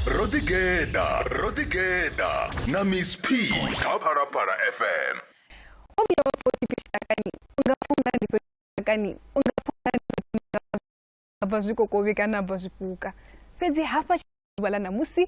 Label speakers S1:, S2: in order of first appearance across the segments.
S1: Rodigeda, Rodigeda na Miss P kha Phalaphala FM.
S2: Kani unga bva zwikokovhi kana bva zwipuka, fhedzi hafha ḓuvha ḽa ṋamusi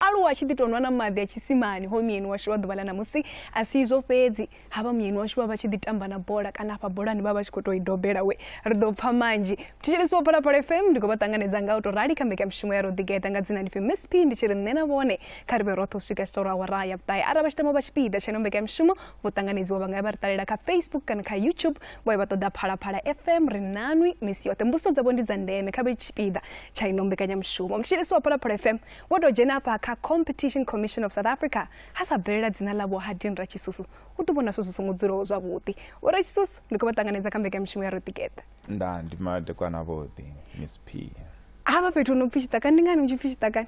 S2: aluwa tshi ḓi tou nwa na maḓi a tshisimani ho muyeni washu wa ḓuvha ḽa ṋamusi. A si izwo fhedzi, havha muyeni washu vha vha tshi ḓi tamba na bola kana afha bolani vha vha tshi khou tou i dobela we ri ḓo pfha manzhi. Thetshelesi wa Phalaphala FM, ndi khou vha ṱanganedza nga u tou rali kha mbekanyamushumo ya Roḓigeḓa nga dzina ndi pfi Miss P, ndi tshi ri nṋe na vhone kha ri vhe roṱhe u swika tshitoro awara ya vhuṱahe. Arali vha tshi tama u vha tshipiḓa tsha ino mbekanyamushumo, vho ṱanganedziwa, vha nga ya vha ri ṱalela kha Facebook kana kha YouTube, vho ya vha ṱoḓa Phalaphala FM. Ri nanwi misi yoṱhe, mbudziso dzavho ndi dza ndeme, kha vhe tshipiḓa tsha ino mbekanyamushumo. Mthetshelesi wa Phalaphala FM, wo tou dzhena afha kha Competition Commission of South Africa ha sa bvelela dzina ḽavho ha Dean Ratshisusu, u ḓo vhona zwithu zwi songo dzulaho zwavhuḓi. Vho Ratshisusu, ndi khou vha ṱanganedza kha mbekanyamushumo ya Roḓigeḓa.
S3: Nda ndi madekwana avhuḓi, Miss P.
S2: Hafha fhethu hu no pfi Tshiṱakani, ndi ngani hu tshi pfi Tshiṱakani?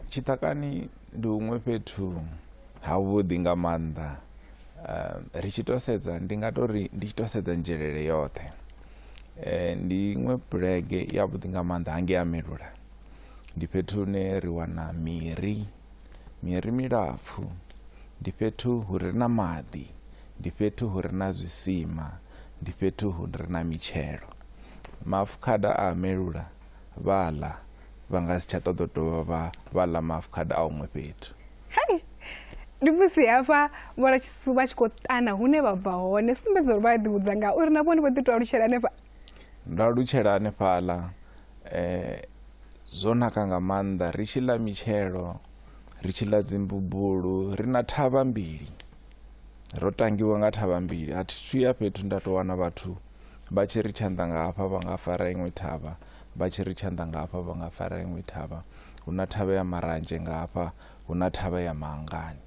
S3: Tshiṱakani ndi huṅwe fhethu havhuḓi nga maanḓa. Ri tshi to sedza, ndi nga to ri ndi tshi to sedza nzhelele yoṱhe, ndi iṅwe bulege ya vhuḓi nga maanḓa hangei Amelula. Ndi fhethu hune ri wana miri, miri milapfu, ndi fhethu hu re na maḓi, ndi fhethu hu re na zwisima, ndi fhethu hu re na mitshelo. Maafukhada a Amelula vha ḽa vha nga si tsha ṱoḓa u dovha vha vha ḽa maafukhada a huṅwe fhethu.
S2: Hei, ndi musi hafha vho Ratshisusu vha tshi khou ṱana hune vha bva hone, sumbedza uri vha a ḓivhudza nga uri na vhone vho ḓi tou alutshela hanefha.
S3: Ndo alutshela hanefhaḽa, zwo naka nga maanḓa, ri tshi ḽa mitshelo, ri tshi ḽa dzimbubulu, ri na thavha mbili, ro tangiwa nga thavha mbili. A thi thu ya fhethu nda tou wana vhathu vha tshi ri tshanḓa nga hafha vha nga fara iṅwe thavha, vha tshi ri tshanḓa nga hafha vha nga fara iṅwe thavha. Hu na thavha ya Maranzhe nga hafha, hu na thavha ya Maangani.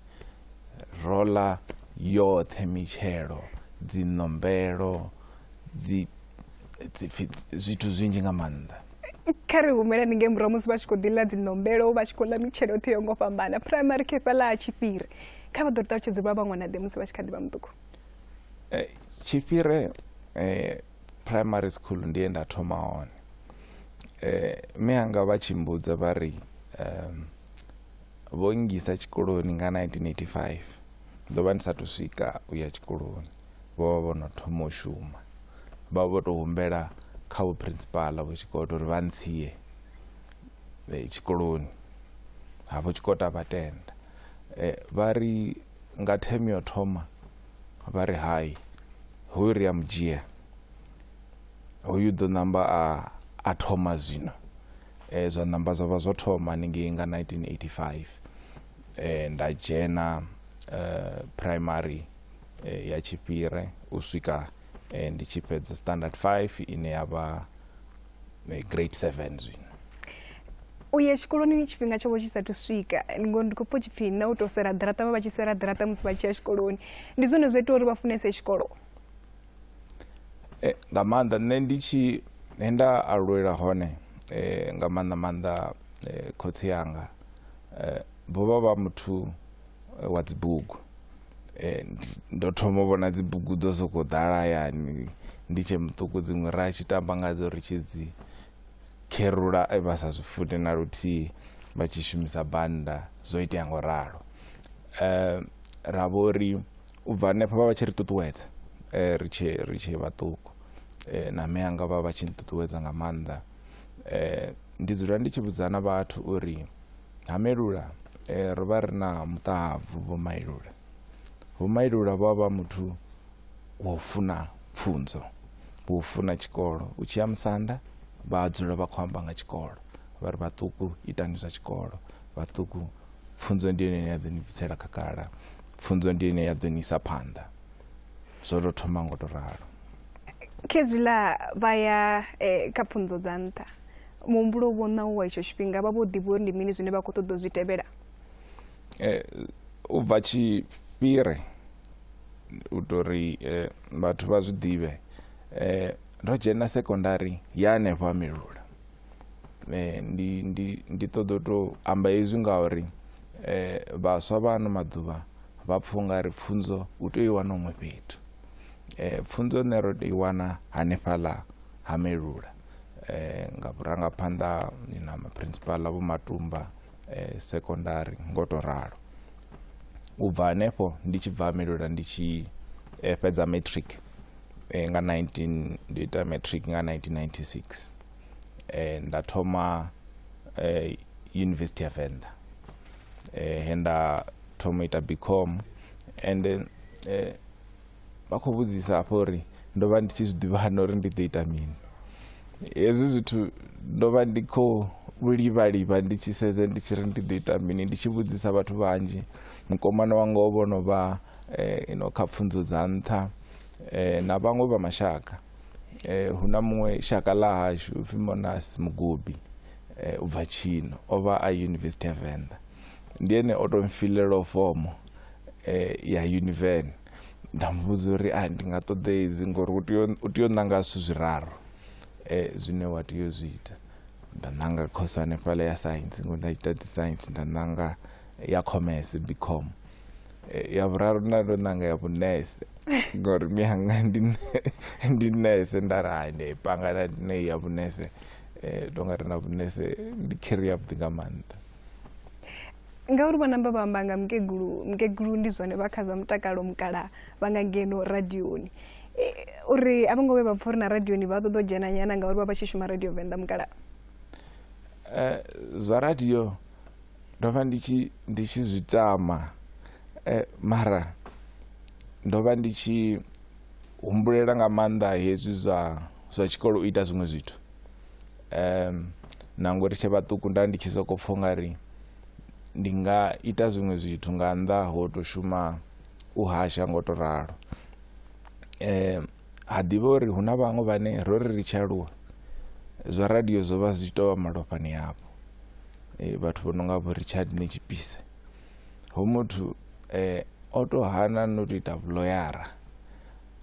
S3: Ro ḽa yoṱhe mitshelo, dzi ṋombelo, dzi zwithu zwinzhi nga maanḓa.
S2: Kha ri humele haningei murahu musi vha tshi khou ḓi ḽa dzi ṋombelo, vha tshi khou ḽa mitshelo yoṱhe yo ngo fhambana. Primary khefhaḽa ha Tshifhire, kha vha ḓo ri ṱalutshedza uri vha vha ṅwana ḓe musi vha tshi kha ḓi vha muṱuku.
S3: Tshifhire primary school ndi ye nda thoma hone. Mme anga vha tshi mbudza vha ri vho nngisa tshikoloni nga 1985, ndo vha ndi sathu swika u ya tshikoloni, vho vha vho no thoma u shuma, vha vho tou humbela kha vho principal vho tshikota uri vha ntsie tshikoloni, ha vho tshikota vha tenda. Vha ri nga term yo thoma vha ri hai, hoyu ri a mu dzhia, hoyu ḓo namba a thoma zwino. Zwa namba zwa vha zwo thoma haningei nga 1985. Nda dzhena primary ya Tshifhire u swika ndi tshi fhedza standard 5 ine ya vha grade 7 zwino.
S2: U ya tshikoloni tshifhinga tshavho tshi sathu swika, ngori ndi khou pfha tshipfi na u tou sela ḓiraṱa, vha vha tshi sela ḓiraṱa musi vha tshi ya tshikoloni, ndi zwone zwo ita uri vha funese tshikolo?
S3: Nga maanḓa nṋe ndi tshi nda aluwela hone, nga maanḓa maanḓa khotsi anga vho vha vha muthu wa dzibugu. Ndo thoma u vhona dzibugu dzo sokou ḓala hayani ndi tshe muṱuku, dziṅwe ra tshi tamba ngadzo ri tshi dzi kherula vha sa zwi fune na luthihi, vha tshi shumisa bannda, zwo itea ngo ralo. Ra vho ri u bva hanefha vha vha tshi ri ṱuṱuwedza ri tshe vhaṱuku, na mme anga vha vha tshi nṱuṱuwedza nga maanḓa. Ndi dzula ndi tshi vhudza na vhathu uri Hamelula ro vha ri na muṱahabvu Vho Mailula. Vho Mailula vho vha muthu wa u funa pfunzo, wa u funa tshikolo. U tshi ya musanda vha dzula vha khou amba nga tshikolo, vha ri vhaṱuku itani zwa tshikolo, vhaṱuku pfunzo ndi yone ine ya ḓo ni bvisela khagala, pfunzo ndi ine ya ḓo ni isa phanḓa. Zwo tou thoma ngo to ralo.
S2: Khezwiḽa vha ya kha pfunzo dza nṱha, muhumbulo vho ṋauwa itsho tshifhinga vha vho ḓivha uri ndi mini zwine vha khou ṱoḓa u zwi tevhela?
S3: U bva Tshifhire u tou ri vhathu vha zwi ḓivhe, ndo dzhena sekondari ya hanefho ha Melula. Ndi ṱoḓa u tou amba hezwi ngauri vhaswa vha ano maḓuvha vha pfha ungari pfunzo u tea u i wana huṅwe fhethu. Pfunzo nṋe ro tou i wana hanefhaḽa ha Melula. Nga vhurangaphanḓa na principal Vho Matumba secondary ngo to ralo. U bva hanefho ndi tshi bva Melulela ndi tshi fhedza matric nga 19 ndi ita matric nga 1996. Nda thoma University ya Venḓa, he nda thoma ita BCom. And vha khou vhudzisa hafho uri ndo vha ndi tshi zwi ḓivha na uri ndi ḓo ita mini. Hezwi zwithu ndo vha ndi khou livhalivha ndi tshi sedza ndi tshi ri ndi ḓo ita mini, ndi tshi vhudzisa vhathu vhanzhi. Mukomana wanga o vhono vha kha pfunzo dza nṱha, na vhaṅwe vha mashaka. Hu na muṅwe shaka ḽa hashu upfi Monas Mugubi, u bva Tshino, o vha a University ya Venḓa. Ndi ene o to mfilela fomo ya Univen. Nda muvhudza uri a ndi nga ṱoḓa hedzi ngori u tea u ṋanga zwithu zwiraru zwine wa tea u zwi ita. Nda ṋanga course hanefhaḽa ya science ngori nda ita dzi science, nda ṋanga ya commerce BCom. Ya vhuraru nda ndo ṋanga ya vhunese ngori miyanga ndi nese. Nda ri hai ndi panga na ne ya vhunese, ndo nga ri na vhunese ndi career yavhuḓi nga maanḓa.
S2: Ngauri vho namba vha amba nga mukegulu, mukegulu ndi zwone vha kha zwa mutakalo mukala vha nga ngeno radioni, uri a vho ngo vhe vha pfha uri na radioni vha ṱoḓa u dzhena nyana ngauri vha vha tshi shuma Radio Venḓa mukala.
S3: Zwa radio ndo vha ndi tshi zwi tama, mara ndo vha ndi tshi humbulela nga maanḓa hezwi zwa tshikolo u ita zwiṅwe zwithu. Na ngori tshe vhaṱuku nda ndi tshi soko pfha ungari ndi nga ita zwiṅwe zwithu nga nnḓa ho to shuma u hasha ngo to ralo. Ha ḓivha uri hu na vhaṅwe vhane ro ri ri tshi aluwa zwa radio zwo vha zwi tshi tou vha malofhani avho. Vhathu vho no nga vho Richard Netshipise, ho muthu o to hana no to ita vhuloyara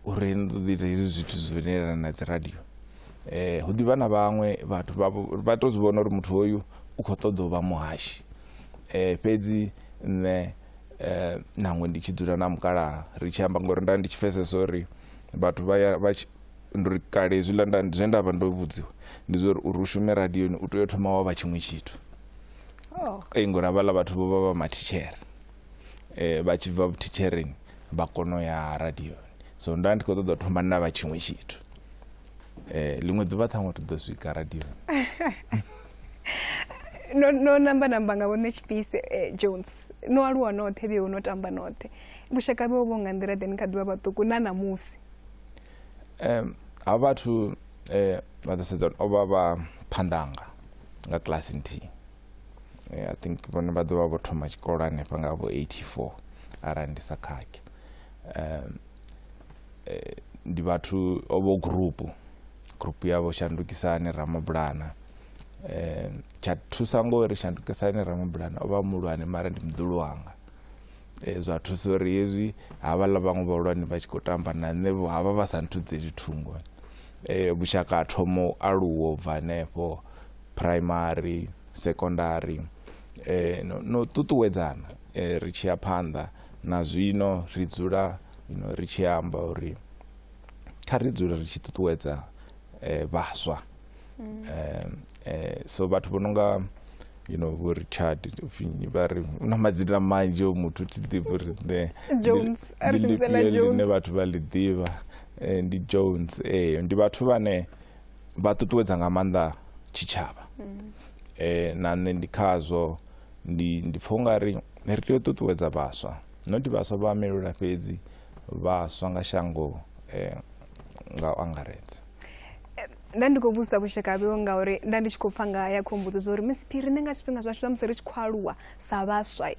S3: uri ndo ḓo ita hezwi zwithu zwine yelana na dzi radio. Hu ḓivha na vhaṅwe vhathu vha to zwi vhona uri muthu hoyu u khou ṱoḓa u vha muhashi. Fhedzi nṋe nangwe ndi tshi dzula na mukalaha ri tshi amba ngori nda ndi tshi pfesesa uri vhathu vha ndi uri kale hezwiḽa zwe nda vha ndo vhudziwa ndi zwa uri u shume radioni u tea u thoma wa vha tshiṅwe tshithu. Ngori havhaḽa vhathu vho vha vha mathitshere, vha tshi bva vhuthitshereni vha kona u ya radioni. So nda ndi khou ṱoḓa u thoma nda vha tshiṅwe tshithu. Ḽiṅwe ḓuvha ṱhaṅwe ri ḓo swika radioni.
S2: No namba namba nga vhone Tshipise Jones, no aluwa noṱhe vhe no tamba noṱhe, vhushaka vhe vho nga nḓila ḓe ni kha ḓivha vhaṱuku na namusi?
S3: Ha vhathu vha ḓo sedza o vha vha phanḓanga nga class nthihi. I think vhone vha ḓo vha vho thoma tshikolo hanefha nga vho 84 arali ndi sa khakhi. Ndi vhathu o vho group yavho Shandukisani Ramabulana. Tsha thusa ngori Shandukisani Ramabulana o vha muhulwane mara ndi muḓulu wanga. Zwa thusa uri hezwi havhaḽa vhaṅwe vhahulwane vha tshi khou tamba na nṋe vho havha vha sa nthudzeli thungo. Vhushaka ha thoma u aluwa u bva hanefho primary, secondary, no ṱuṱuwedzana ri tshi ya phanḓa. Na zwino ri dzula ri tshi amba uri kha ri dzule ri tshi ṱuṱuwedza vhaswa. So vhathu vho no nga vho Richard vha ri na madzina manzhi o muthu thi ḓivhi uri nṋe
S2: Jones, a ri
S3: ndi
S2: shumisela
S3: ḽifhio
S2: Jones.
S3: ḽine vhathu vha ḽi ḓivha. Ndi Jones. Ndi vhathu vhane vha ṱuṱuwedza nga maanḓa tshitshavha. Na nṋe ndi khazwo, ndi pfha ungari ri tea u ṱuṱuwedza vhaswa, not vhaswa vha Melulela fhedzi, vhaswa nga shango nga u angaredza.
S2: Nda ndi khou vhudzisa vhushaka vheo ngauri nda ndi tshi khou pfha nga ya khombudzo zwa uri Miss P riṋe nga tshifhinga zwashu zwa musi ri tshi khou aluwa sa vhaswa,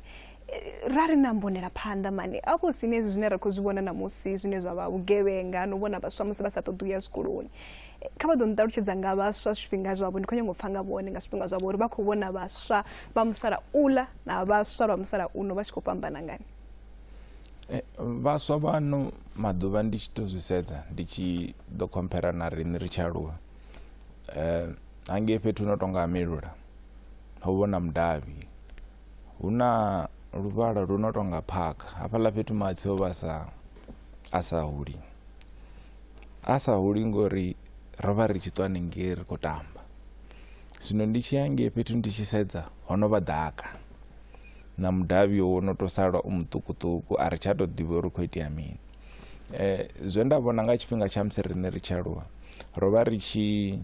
S2: ra ri na mbonela phanḓa mani afho si hezwi zwine ra khou zwi vhona ṋamusi zwine zwa vha vhugevhenga no vhona vhaswa musi vha sa ṱoḓi u ya zwikoloni. Kha vha ḓo nṱalutshedza nga vhaswa zwifhinga zwavho, ndi khou nyanga u pfha nga vhone nga zwifhinga zwavho uri vha khou vhona vhaswa vha musalauḽa na vhaswa vha musalauno vha tshi khou fhambana ngani.
S3: Vhaswa vha ano maḓuvha ndi tshi to zwi sedza ndi tshi ḓo compare na riṋe ri tshi aluwa, hangei fhethu no tonga Melulela ho vhona mudavhi, hu na luvhala lu no tonga phakha hafhaḽa fhethu matsi o vha a sa huli, a sa huli ngori ro vha ri tshi ṱwa hanengei ri khou tamba. Zwino ndi tshi ya ngei fhethu ndi tshi sedza ho no vha ḓaka na mudavhi wo no to salwa u muṱukuṱuku, a ri tsha to ḓivha uri khou itea mini. Zwe nda vhona nga tshifhinga tsha musi riṋe ri tshi aluwa, ro vha ri tshi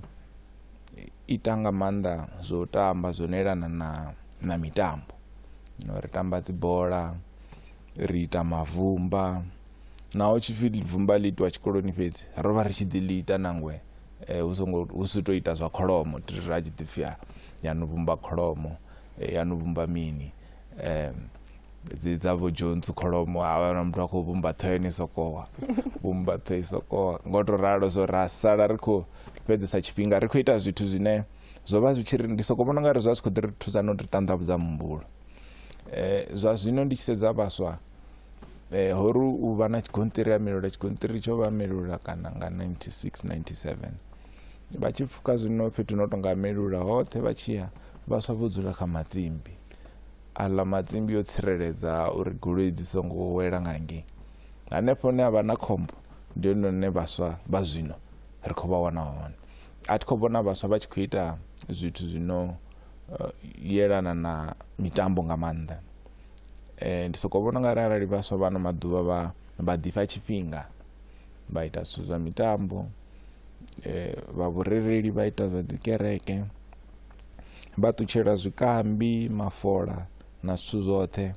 S3: ita nga maanḓa zwo tamba zwo no elana na mitambo. Ri tamba dzibola, ri ita mavumba, naho tshipfi vumba ḽi itiwa tshikoloni fhedzi ro vha ri tshi ḓi ḽi ita nangwe hu si to ita zwa kholomo, ra tshi ḓi pfhi ya no vhumba kholomo, ya no vhumba mini, dzi dza vho Jones kholomo, ha vha na muthu a khou vhumba ṱhoho ine sokowa, vhumba ṱhoho i sokowa, ngo to ralo. So ra sala ri khou fhedzesa tshifhinga ri khou ita zwithu zwine zwo vha zwi tshi ri, ndi soko vhona ungari zwa zwi khou ḓi ri thusa no ri ṱanḓavhudza muhumbulo. Zwa zwino ndi tshi sedza vhaswa, hori u vha na tshigonṱiri ya Melulela, tshigonṱiri tsho vha Melulela kana nga 96 97, vha tshi pfuka zwino fhethu no tonga Melulela hoṱhe vha tshi ya, vhaswa vho dzula kha matsimbi aḽa, matsimbi yo tsireledza uri goloi dzi songo wela nga ngei hanefho hune havha na khombo. Ndi hone hune vhaswa vha zwino ri khou vha wana hone. A thi khou vhona vhaswa vha tshi khou ita zwithu zwino yelana na mitambo nga maanḓa. Ndi soko vhona ungari arali vhaswa vha ano maḓuvha vha ḓifha tshifhinga vha ita zwithu zwa mitambo, vha vhurereli vha ita zwa dzi kereke, vha ṱutshela zwikambi, mafola na zwithu zwoṱhe,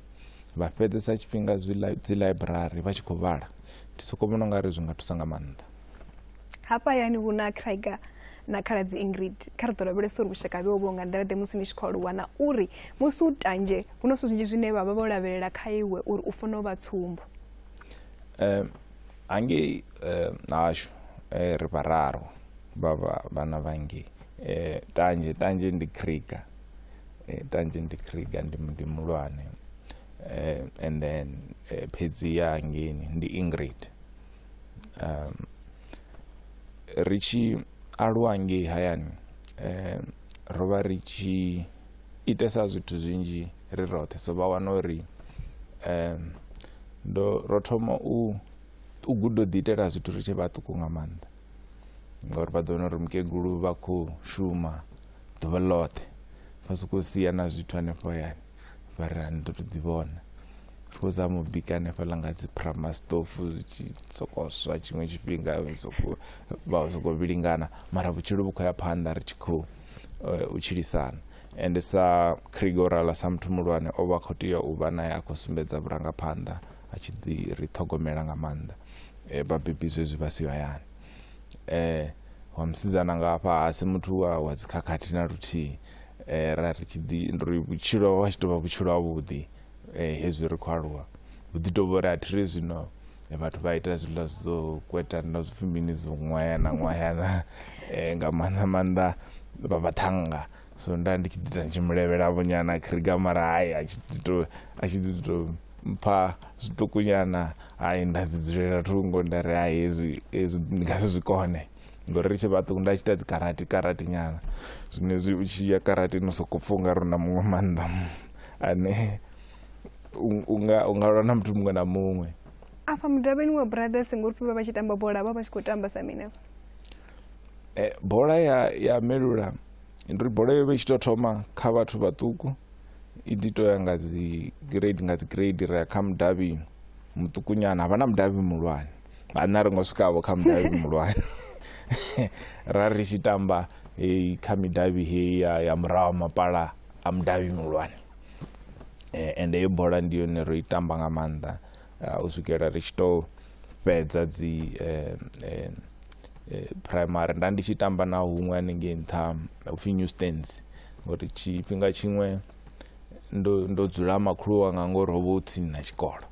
S3: vha fhedzesa tshifhinga dzi ḽaiburari vha tshi khou vhala, ndi soko vhona ungari zwi nga thusa nga maanḓa.
S2: Hafha hayani hu na Krieger na khaladzi Ingrid, kha ri ḓo lavhelesa uri vhushaka vhe vho nga nḓila ḓe musi ni tshi khou aluwa, na uri musi u tanzhe hu na zwithu zwinzhi zwine vha vha vho lavhelela kha iwe uri u fanela u vha tsumbo.
S3: Hangei hashu ri vhararu vha vhana vhangei. Tanzhe ndi Krieger, Tanzhe ndi Krieger, ndi muhulwane, and then phedzi ya hangeini ndi Ingrid. Ri tshi aluwa ngei hayani, ro vha ri tshi itesa zwithu zwinzhi ri roṱhe, so vha wana uri ro thoma u guda u ḓi itela zwithu ri tshe vhaṱuku nga maanḓa, ngauri vha ḓo wana uri mukegulu vha khou shuma ḓuvha ḽoṱhe, vha sokou sia na zwithu hanefho hayani, vha ri ni ḓo to ḓi vhona. Ri khou zama u bika hanefhaḽa nga dzi prama stove, zwi tshi sokou swa tshiṅwe tshifhinga vha sokou vhilingana, mara vhutshilo vhu khou ya phanḓa ri tshi khou u tshilisana. Ende sa Krieger rala sa muthu muhulwane o vha khou tea u vha naye a khou sumbedza vhurangaphanḓa, a tshi ḓi ri ṱhogomela nga maanḓa. Vhabebi zwezwi vha siho hayani. Wa musidzana nga hafha a si muthu wa dzikhakhathi na luthihi. Ra ri tshi ḓi ri vhutshilo vha tshi tou vha vhutshilo havhuḓi, hezwi ri khou aluwa hu ḓi tovha uri a thi ri zwino vhathu vha ita zwiḽa zwo kweta na zwipfi mini zwo ṅwayana ṅwayana, nga maanḓa maanḓa vha vhaṱhannga. So nda ndi tshi ḓi ita ndi tshi mulevhela vho nyana Krieger, mara hai a tshi ḓi to mpha zwiṱukunyana, hai nda ḓi dzulela thungo nda ri hai hezwi ndi nga si zwi kone, ngori ri tshe vhaṱuku nda tshi ita dzi karati karati nyana. Zwino hezwi u tshi ya karati no soko pfha ungari una muṅwe maanḓa ane u nga lwa na muthu muṅwe na muṅwe.
S2: Afha mudavhini wa Brothers ngori pfhi vha vha tshi tamba bola, vha vha tshi khou tamba sa mini afha?
S3: Bola ya Melulela ndi uri bola yo vha i tshi tou thoma kha vhathu vhaṱuku, i ḓi to ya nga dzi grade nga dzi grade, ra ya kha mudavhi muṱukunyana, havha na mudavhi muhulwane. A nṋe a ri ngo swikavho kha mudavhi muhulwane, ra ri tshi tamba heyi kha midavhi heyi ya murahu mapala a mudavhi muhulwane. Ende heyo bola ndi yone ro i tamba nga maanḓa u swikela ri tshi to fhedza dzi primary. Nda ndi tshi tamba na huṅwe hanengei nṱha upfhi New Stands, ngori tshifhinga tshiṅwe ndo dzula makhulu wanga ngori ho vha hu tsini na tshikolo.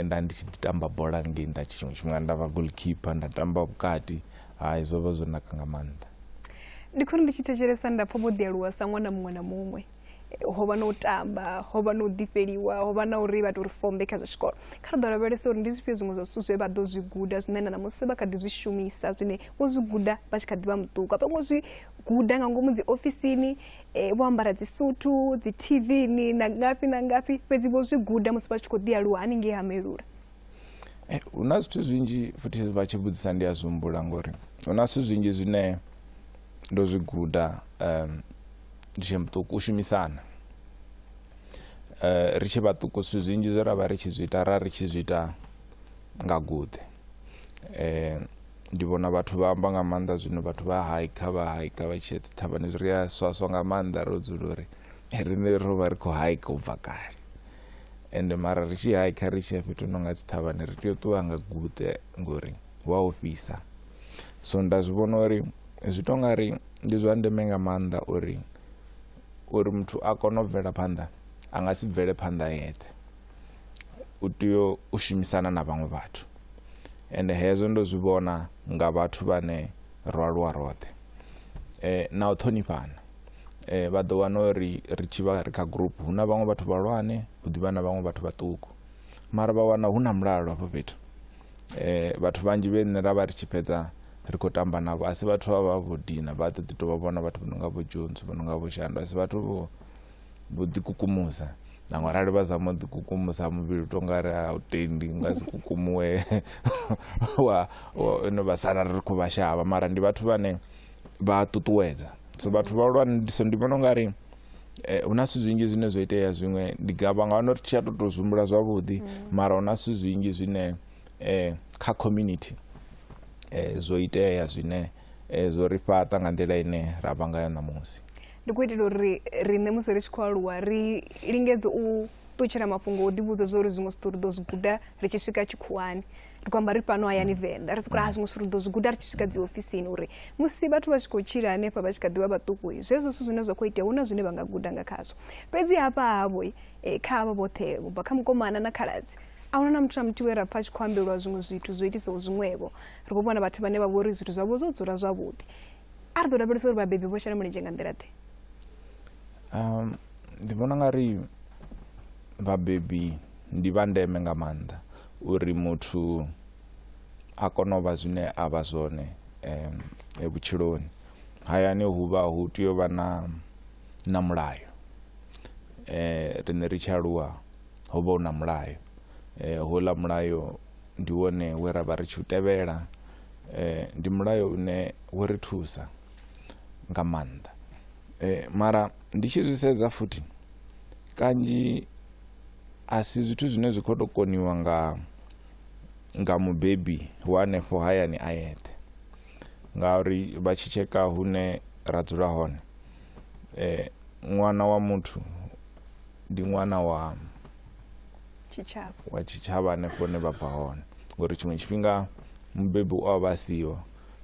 S3: Nda ndi tshi ḓi tamba bola ngei, nda tshiṅwe tshifhinga nda vha goalkeeper, nda tamba vhukati, hai zwo vha zwo naka nga maanḓa.
S2: Ndi khori ndi tshi thetshelesa nda pfha vho ḓi aluwa sa ṅwana muṅwe na muṅwe, ho vha na u tamba, ho vha na u ḓifheliwa, ho vha na uri vha tou ri fombe kha zwa tshikolo. Kha ri ḓo lavhelesa uri ndi zwifhio zwiṅwe zwa zwithu zwe vha ḓo zwi guda zwine na ṋamusi vha kha ḓi zwi shumisa, zwine vho zwi guda vha tshi kha ḓi vha muṱuku. A vho ngo zwi guda nga ngomu dzi ofisini, vho ambara dzi suthu, dzi T_V-ni na ngafhi na ngafhi, fhedzi vho zwi guda musi vha tshi khou ḓi aluwa haningei ha Melulela.
S3: Hu na zwithu zwinzhi futhi vha tshi vhudzisa ndi a zwi humbula, ngori hu na zwithu zwinzhi zwine ndo zwi guda ndi tshe muṱuku, u shumisana. Ri tshe vhaṱuku zwithu zwinzhi zwe ra vha ri tshi zwi ita ra ri tshi zwi ita nga guḓe. Ndi vhona vhathu vha amba nga maanḓa zwino, vhathu vha haika vha tshi ya dzi thavhani, ri a swaswa nga maanḓa ro dzula uri riṋe ro vha ri khou haika u bva kale. Ende mara ri tshi haika ri tshi ya fhethu no nga dzi thavhani ri tea u ṱuwa nga guṱe ngori wa ofhisa. So nda zwi vhona uri zwi to nga ri ndi zwa ndeme nga maanḓa uri muthu a kone u bvela phanḓa, a nga si bvele phanḓa yeṱhe, u tea u shumisana na vhaṅwe vhathu. Ende hezwo ndo zwi vhona nga vhathu vhane ro aluwa roṱhe, na u ṱhonifhana. Vha ḓo wana uri ri tshi vha ri kha group hu na vhaṅwe vhathu vhahulwane, hu ḓivha na vhaṅwe vhathu vhaṱuku, mara vha wana hu na mulalo hafho fhethu. Vhathu vhanzhi vhe nṋe ra vha ri tshi fhedza ri khou tamba navho a si vhathu vha vha vho dina, vha ḓo ḓi tou vha vhona vhathu vho no nga vho Jones, vho no nga vho Shando, a si vhathu vho ḓikukumusa. Nangwe arali vha zama u ḓikukumusa muvhili u tonga ri a u tendi nga si kukumuwe wa vha sala ri khou vha shavha, mara ndi vhathu vhane vha ṱuṱuwedza. So vhathu vhahulwane, so ndi vhona ungari hu na zwithu zwinzhi zwine zwo itea, zwiṅwe ndi gavha nga uri thi a to zwihumbula zwavhuḓi, mara hu na zwithu zwinzhi zwine kha community zwo itea zwine zwo ri fhaṱa nga nḓila ine ra vha ngayo ṋamusi.
S2: Ndi khou itela uri riṋe musi ri tshi khou aluwa ri lingedze u ṱutshela mafhungo o ḓivhudza zwa uri zwiṅwe zwithu ri ḓo zwi guda ri tshi swika tshikhuwani. Ri khou amba ri fhano hayani Venḓa, ri sokou ri zwiṅwe zwithu ri ḓo zwi guda ri tshi swika dzi ofisini, uri musi vhathu vha tshi khou tshila hanefha vha tshi kha ḓivha vhaṱuku, zwezwo zwithu zwine zwa khou itea hu na zwine vha nga guda nga khazwo. Fhedzi hafha havho kha havha vhoṱhe u bva kha mukomana na khaladzi, a huna na muthu na muthihi we ra pfha a tshi khou ambelwa zwiṅwe zwithu zwo itisaho zwiṅwevho. Ri khou vhona vhathu vhane vha vho uri zwithu zwavho zwo dzula zwavhuḓi. A ri ḓo lavhelesa uri vhabebi vho shela mulenzhe nga nḓila ḓe?
S3: Ndi vhona nga ri vhabebi ndi vha ndeme nga maanḓa uri muthu a kone u vha zwine a vha zwone vhutshiloni. Hayani hu vha hu tea u vha na mulayo. Riṋe ri tshi aluwa ho vha hu na mulayo, houḽa mulayo ndi wone we ra vha ri tshi u tevhela. Ndi mulayo une wo ri thusa nga maanḓa. Mara ndi tshi zwi sedza futhi kanzhi a si zwithu zwine zwi khou tou koniwa nga mubebi wa hanefho hayani a yeṱhe, ngauri vha tshi tsheka hune ra dzula hone, ṅwana wa muthu ndi ṅwana wa tshitshavha hanefho hune vha bva hone, ngori tshiṅwe tshifhinga mubebi u a vha siho,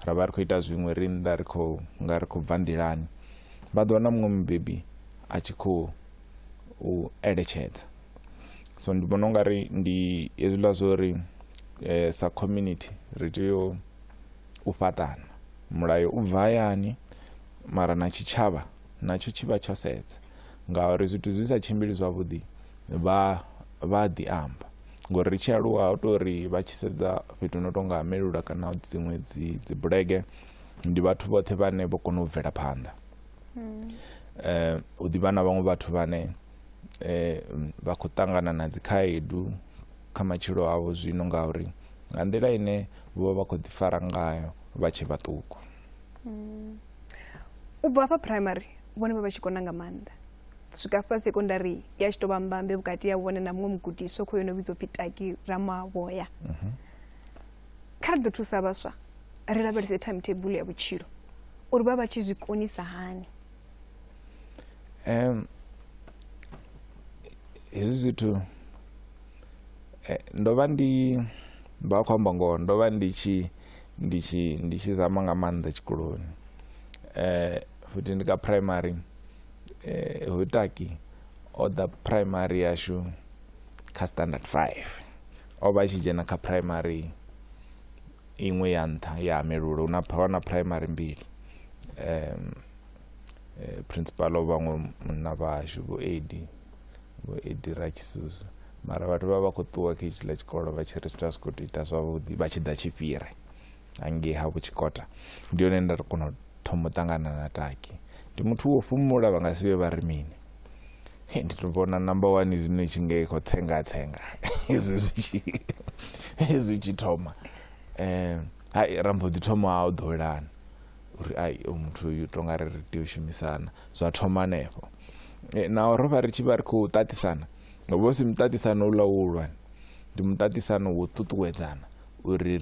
S3: ra vha ri khou ita zwiṅwe ri nnḓa ri khou nga ri khou bva nḓilani, vha ḓo wana muṅwe mubebi a tshi khou u eletshedza. So ndi vhona ungari ndi hezwiḽa zwo uri sa community ri tea u fhaṱana, mulayo u bva hayani mara na tshitshavha natsho tshi vha tsho sedza, ngauri zwithu zwi sa tshimbili zwavhuḓi vha ḓi amba. Ngori ri tshi aluwa hu tou ri vha tshi sedza fhethu no tonga Melula kana dziṅwe dzi bulege, ndi vhathu vhoṱhe vhane vho kona u bvela phanḓa. Hu ḓivha na vhaṅwe vhathu vhane vha khou ṱangana na dzi khaedu kha matshilo avho zwino, ngauri nga nḓila ine vho vha vha khou ḓi fara ngayo vha tshe vhaṱuku.
S2: U bva hafha primary vhone vha vha tshi kona nga maanḓa, swika hafha sekondari ya tshi tou vha mbambe vhukati ya vhone na muṅwe mugudiswa khoyo no vhidzwa upfhi Taki Ramavhoya. Kha ri ḓo thusa vhaswa ri lavhelese timetable ya vhutshilo uri vha vha tshi zwi konisa hani.
S3: Hezwi zwithu ndo vha ndi vha khou amba ngoho, ndo vha ndi tshi zama nga maanḓa tshikoloni. Futhi ndi ka primary, hoyu Taki o ḓa primary yashu kha standard 5, o vha a tshi dzhena kha primary iṅwe ya nṱha ya Melulo, hu na primary mbili. Principal o vhaṅwe munna vhashu vho Edi Ratshisusu, mara vhathu vha vha khou ṱuwa kha hetshiḽa tshikolo vha tshi ri zwithu a zwi khou tou ita zwavhuḓi, vha tshi ḓa tshi fhire hangei ha vho Tshikota. Ndi hone nda kona u thoma u ṱangana na Taki. Ndi muthu wo fhumula, vha nga si vhe vha ri mini. Ndi to vhona number 1 zwino tshi nge khou tsenga tsenga hezwi tshi thoma. Hai ra mbo ḓi thoma u ḓowelana. Uri ai muthu uyu tonga ri tea u shumisana zwa thoma hanefho. Naho ro vha ri tshi vha ri khou ṱaṱisana, vho si muṱaṱisano uḽa uhulwane, ndi muṱaṱisano wo ṱuṱuwedzana uri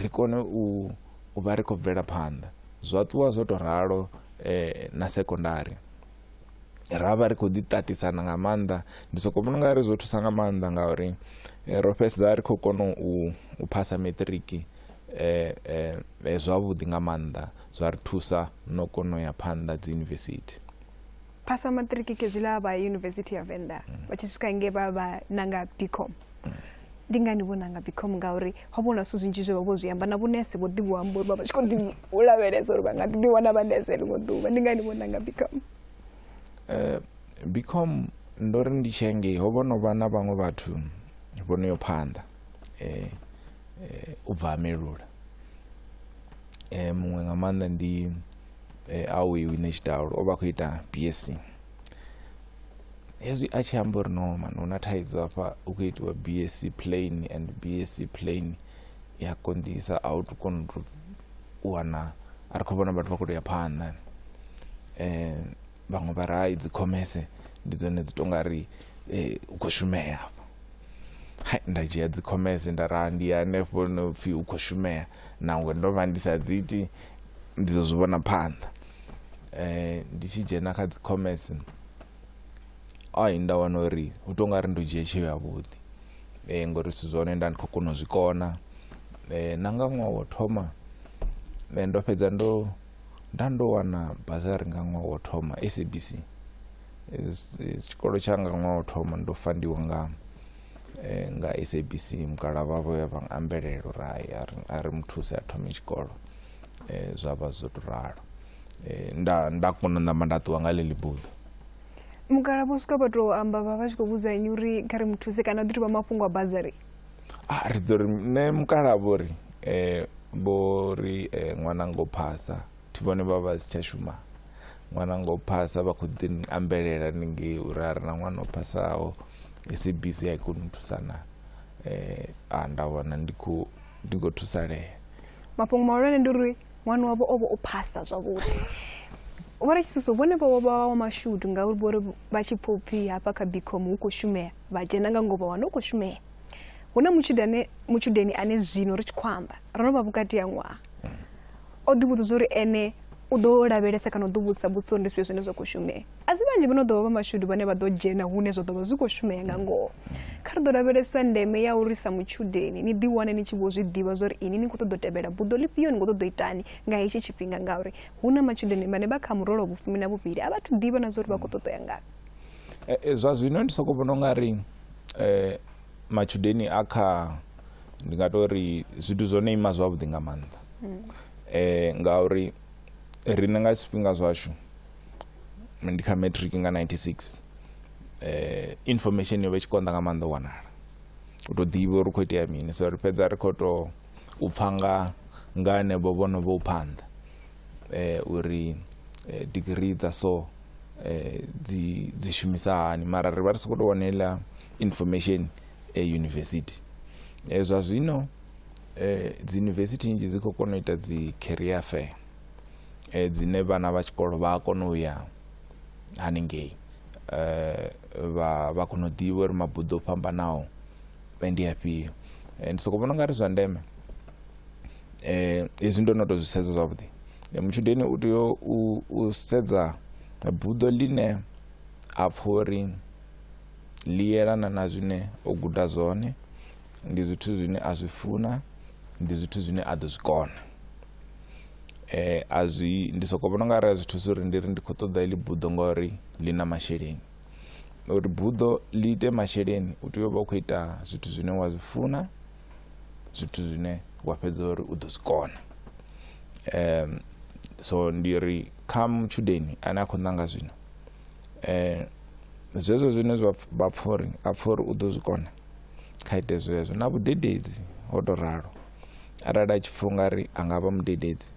S3: ri kone u vha ri khou bvela phanḓa. Zwa ṱuwa zwo to ralo na sekondari ra vha ri khou ḓi ṱaṱisana nga maanḓa. Ndi soko vhona unga ri zwo thusa nga maanḓa ngauri ro fhedza ri khou kona u phasa maṱiriki zwavhuḓi nga maanḓa, zwa ri thusa no kona u ya phanḓa dzi yunivesithi.
S2: Phasa maṱiriki kezwiḽa vha Yunivesithi ya Venḓa vha tshi swika nge vha vha nanga BCom. Ndi ngani vho nanga BCom? Ngauri ho vhona zwithu zwinzhi zwe vha vho zwi amba na vhunese vho ḓi amba uri vha vha tshi khou ḓi u lavhelesa uri vha nga ḓi wana vhanese ḽiṅwe ḓuvha. Ndi ngani vho nanga BCom?
S3: BCom ndo ri ndi tshi ngei ho vho no vha na vhaṅwe vhathu vho no yo phanḓa u bva Melula. Muṅwe nga maanḓa ndi awe wine tshidalo o vha khou ita BSc. Hezwi a tshi amba uri no man hu na thaidzo hafha, u khou itiwa BSc plain and BSc plain ya konḓisa, a u tu kona u wana, a ri khou vhona vhathu vha khou ya phanḓa. Vhaṅwe vha ri hai dzi commerce ndi dzone dzi tonga ri u khou shumea hafha. Hai, nda dzhia dzi commerce nda ra ndi hanefho no pfhi u khou shumea, nangwe ndo vha ndi sa dzi iti ndi ḓo zwi vhona phanḓa. Ndi tshi dzhena kha dzi commerce ai nda wana uri hu tonga ri ndo dzhia tsheo yavhuḓi, ngori zwithu zwa hone nda ndi khou kona u zwi kona. Na nga ṅwaha wo thoma ndo fhedza ndo ndo wana basari nga ṅwaha wo thoma SABC. Tshikolo tshanga ṅwaha wo thoma ndo fandiwa nga nga SABC, mukala vhavho ya vha ambelela uri a ri muthuse a thome tshikolo. Zwa vha zwo to ralo. Nda kona namba nda ṱuwa nga ḽeḽi buḓo.
S2: Mukala vho swika vha to amba vha vha tshi khou vhudza nnyi uri kha ri muthuse kana ḓi tovha mafhungo a bazari?
S3: Ri ḓo ri nṋe mukala vho ri vho ri ṅwana ngo phasa, thi vhone vha vha si tsha shuma, ṅwana ngo phasa vha khou ḓi ambelela ningei uri a ri na ṅwana o phasaho, SABC a i koni u thusana. Nda wana ndi khou thusalea.
S2: Mafhungo mahulwane ndi uri ṅwana wavho o vha o phasa zwavhuḓi. Vho ri Tshisusu vhone vho vha vha mashudu ngauri vho ri vha tshi pfha upfhi hafha kha BCom hu khou shumea, vha dzhena nga ngoho vha wana hu khou shumea. Hu na mutshudeni ane zwino ri tshi khou amba ro no vha vhukati ha ṅwaha, o ḓi vhudza uri ene u ḓo lavhelesa kana u ḓo vhudzisa mbudziso uri ndi zwifhio zwine zwa khou shumea. A si vhanzhi vho no ḓo vha mashudu vhane vha ḓo dzhena hune zwa ḓo vha zwi khou shumea nga ngoho. Kha ri ḓo lavhelesa ndeme ya uri sa mutshudeni ni ḓi wane ni tshi vho zwi ḓivha zwa uri ini ni khou ṱoḓa u tevhela buḓo ḽifhio, ni khou ṱoḓa u itani nga hetshi tshifhinga, ngauri hu na matshudeni vhane vha kha murole wa vhufumi na vhuvhili a vha thu ḓivha na zwa uri vha khou ṱoḓa ya ngafhi.
S3: Zwa zwino ndi soko vhona ungari matshudeni a kha ndi nga to ri zwithu zwo no ima zwavhuḓi nga maanḓa. Ngauri riṋe nga zwifhinga zwashu ndi kha matric nga 96, information yo vha tshi konḓa nga maanḓa u wanala, u to ḓivha uri khou itea mini, so ri fhedza ri khou to u pfha nga hanevho vho no vho phanḓa uri degree dza so dzi shumisa hani, mara ri vha ri sokou tou wana heiḽa information university. Zwa zwino dzi university nnzhi dzi khou kona u ita dzi career fair dzine vhana vha tshikolo vha a kona u ya haningei, vha kona u ḓivha uri mabuḓo o fhambanaho ndi afhio. Ndi soko vhona ungari zwa ndeme hezwi ndo no to zwi sedza zwavhuḓi, mutshudeni u tea u sedza buḓo ḽine a pfha uri ḽi yelana na zwine o guda zwone, ndi zwithu zwine a zwi funa, ndi zwithu zwine a ḓo zwi kona. A zwi ndi soko vhona ungari a zwi thusi uri ndi ri ndi khou ṱoḓa iḽi buḓo ngori ḽi na masheleni. Uri buḓo ḽi ite masheleni u tea u vha u khou ita zwithu zwine wa zwi funa, zwithu zwine wa fhedza uri u ḓo zwi kona. So ndi ri kha mutshudeni ane a khou ṋanga zwino, zwezwo zwine zwa vha pfha uri a pfha uri u ḓo zwi kona, kha ite zwezwo. Na vhudededzi ho to ralo, arali a tshi pfha ungari a nga vha mudededzi,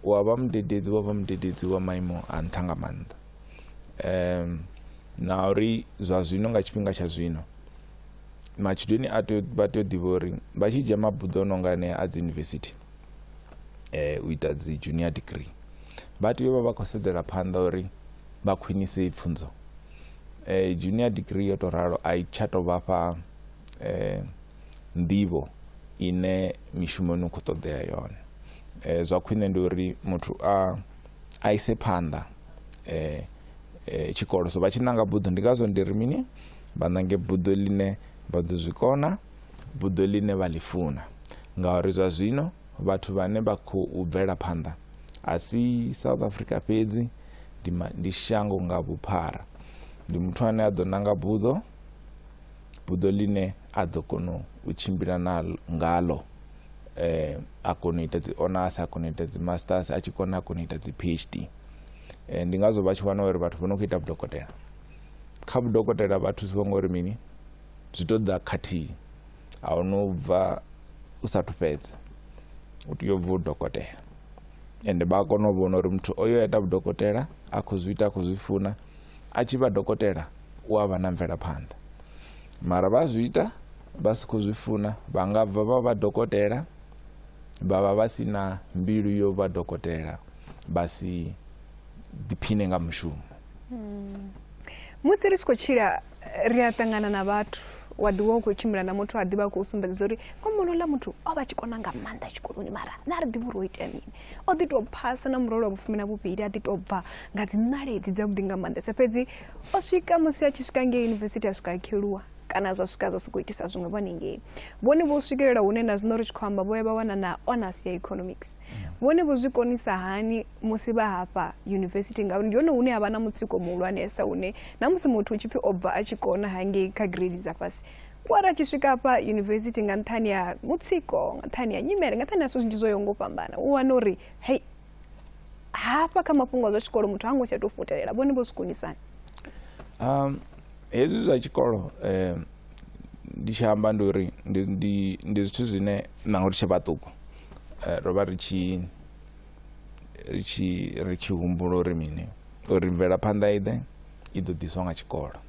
S3: u a vha mudededzi, wa vha mudededzi wa maimo a nṱha nga maanḓa. Na uri zwa zwino nga tshifhinga tsha zwino matshudeni vha tea u ḓivha uri vha tshi dzhia mabuḓo o no nga anea a dzi yunivesithi, u ita dzi junior degree, vha tea u vha vha khou sedzela phanḓa uri vha khwinise pfunzo. Junior degree yo to ralo a i tsha tou vha fha nḓivho ine mishumoni u khou ṱoḓea yone. Zwa khwine ndi uri muthu a ise phanḓa tshikolo. So vha tshi ṋanga buḓo, ndi ngazwo ndi ri mini, vha ṋange buḓo ḽine vha ḓo zwi kona, buḓo ḽine vha ḽi funa, ngauri zwa zwino vhathu vhane vha khou bvela phanḓa a si South Africa fhedzi, ndi shango nga vhuphara. Ndi muthu ane a ḓo nanga buḓo ḽine a ḓo kona u tshimbila ngalo, a kona u ita dzi honors, a kona u ita dzi masters, a tshi kona a kona u ita dzi PhD. Ndi ngazwo vha tshi wana uri vhathu vho no khou ita vhudokotela, kha vhudokotela vha thusiwa ngori mini, zwi ṱoḓa khathihi, a hu no bva u sathu fhedza, u tea u bva u dokotela. Ende vha kona u vhona uri muthu oyo ita vhudokotela a khou zwi ita, a khou zwi funa, a tshi vha dokotela u a vha na mvelaphanḓa. Mara vha zwi ita vha si khou zwi funa, vha nga bva vha vha dokotela, vha vha vha si na mbilu yo vha dokotela, vha si ḓiphine nga mushumo.
S2: Musi ri tshi khou tshila ri a ṱangana na vhathu, wa ḓivha u khou tshimbila na muthu a ḓivha a khou sumbedza uri ngomuno ḽa muthu o vha tshi kona nga maanḓa tshikoloni, mara na ri ḓivhi uri o itea mini, o ḓi tou phasa na murole wa 12, a ḓi tou bva nga dzi ṋaledzi dzavhuḓi nga maanḓesa, fhedzi o swika musi a tshi swika ngei yunivesithi a swika a kheluwa, kana zwa swika zwa sokou itisa zwiṅwe vho hanengei. Vhone vho swikelela hune na zwino ri tshi khou amba vho ya vha wana na honors ya economics. Vhone vho zwi konisa hani musi vha hafha yunivesithi, ngauri ndi hone hune ha vha na mutsiko muhulwanesa, hune na musi muthu u tshi pfhi o bva a tshi kona hangei kha grade dza fhasi, wa ri a tshi swika hafha yunivesithi nga nṱhani ya mutsiko, nga nṱhani ya nyimele, nga nṱhani ya zwithu zwinzhi zwo yaho nga u fhambana, u wana uri hei hafha kha mafhungo a zwa tshikolo muthu ha ngo tsha tou futelela. Vhone vho zwi konisa
S3: hani? Hezwi zwa tshikolo ndi tshi amba ndi uri ndi zwithu zwine naho ri tshe vhaṱuku ro vha ri tshi humbula uri mini, uri mvelaphanḓa i ḓe i ḓo ḓiswa nga tshikolo.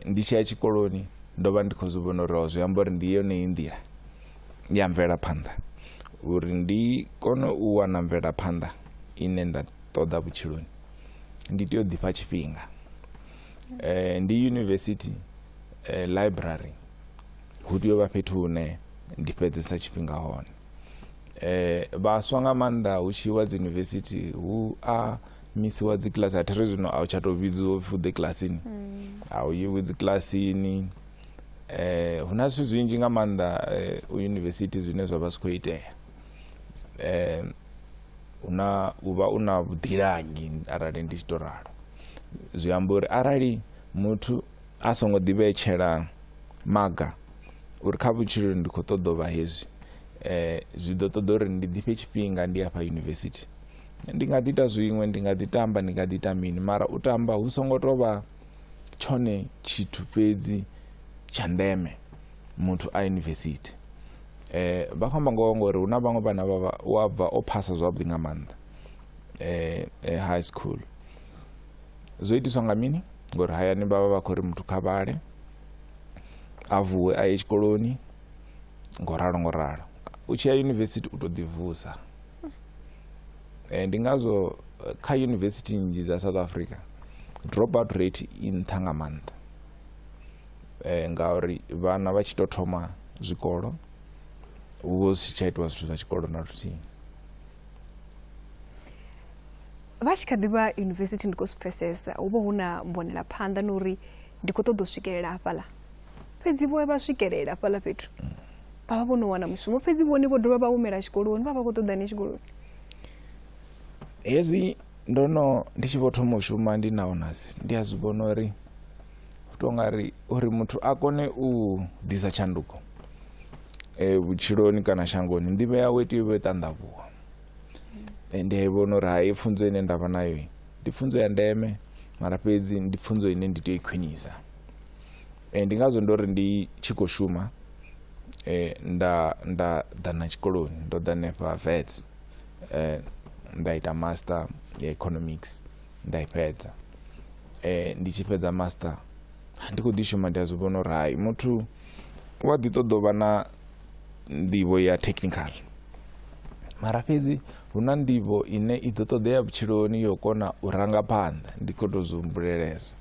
S3: Ndi tshi ya tshikoloni ndo vha ndi khou zwi vhona uri zwi amba uri ndi yone nḓila ya mvelaphanḓa, uri ndi kone u wana mvelaphanḓa ine nda ṱoḓa vhutshiloni ndi tea u ḓifha tshifhinga. Ndi university library hu tea u vha fhethu hune ndi fhedzesa tshifhinga hone. Vhaswa nga maanḓa hu tshi iwa dzi university hu a misiwa dzi kiḽasi, a thiri zwino a u tsha tou vhidziwa upfhi u ḓe kiḽasini, a u yiwi dzi kiḽasini. Hu na zwithu zwinzhi nga maanḓa u university zwine zwa vha zwi khou itea. Hu na u vha u na vhuḓilangi, arali ndi tshi tou ralo zwi amba uri arali muthu a songo ḓivhetshela maga uri kha vhutshilo ndi khou ṱoḓa u vha hezwi, zwi ḓo ṱoḓa uri ndi ḓifhe tshifhinga ndi hafha yunivesithi. Ndi nga ḓi ita zwiṅwe, ndi nga ḓi tamba, ndi nga ḓi ita mini, mara u tamba hu songo tou vha tshone tshithu fhedzi tsha ndeme muthu a yunivesithi. Vha khou amba ngoho ngori hu na vhaṅwe vhana vha wa bva o phasa zwavhuḓi nga maanḓa high school. Zwo itiswa nga mini? Ngori hayani vha vha vha khou ri muthu kha vhale, a vuwe a ye tshikoloni, ngo ralo ngo ralo. U tshi ya yunivesithi u tou ḓivusa. Ndi ngazwo kha yunivesithi nnzhi dza South Africa dropout rate i nṱha nga maanḓa, ngauri vhana vha tshi tou thoma zwikolo hu vha hu si tsha itiwa zwithu zwa tshikolo na luthihi.
S2: Vha tshi kha ḓi vha yunivesithi ndi khou zwi pfesesa, hu vha hu na mbonela phanḓa na uri ndi khou ṱoḓa u swikelela hafhaḽa, fhedzi vho vha swikelela hafhaḽa fhethu vha vha vho no wana mushumo, fhedzi vhone vho dovha vha humela tshikoloni, vha vha khou ṱoḓani tshikoloni?
S3: Hezwi ndo no ndi tshi vho thoma u shuma ndi na honors, ndi a zwi vhona uri hu tou nga ri uri muthu a kone u ḓisa tshanduko vhutshiloni kana shangoni, nḓivho yawe i tea u vha yo ṱanḓavhuwa. Ndi a i vhona uri hai, pfunzo ine nda vha nayo ndi pfunzo ya ndeme, mara fhedzi ndi pfunzo ine ndi tea u i khwinisa. Ndi ngazwo ndo ri ndi tshi khou shuma nda ḓa na tshikoloni, ndo ḓa hanefha Wits, nda ita master ya economics nda i fhedza. Ndi tshi fhedza master ndi khou ḓi shuma, ndi a zwi vhona uri hai, muthu u a ḓi ṱoḓa u vha na nḓivho ya technical, Mara fhedzi hu na nḓivho ine i ḓo ṱoḓea vhutshiloni yo kona u ranga phanḓa, ndi khou tou zwi humbulela hezwo.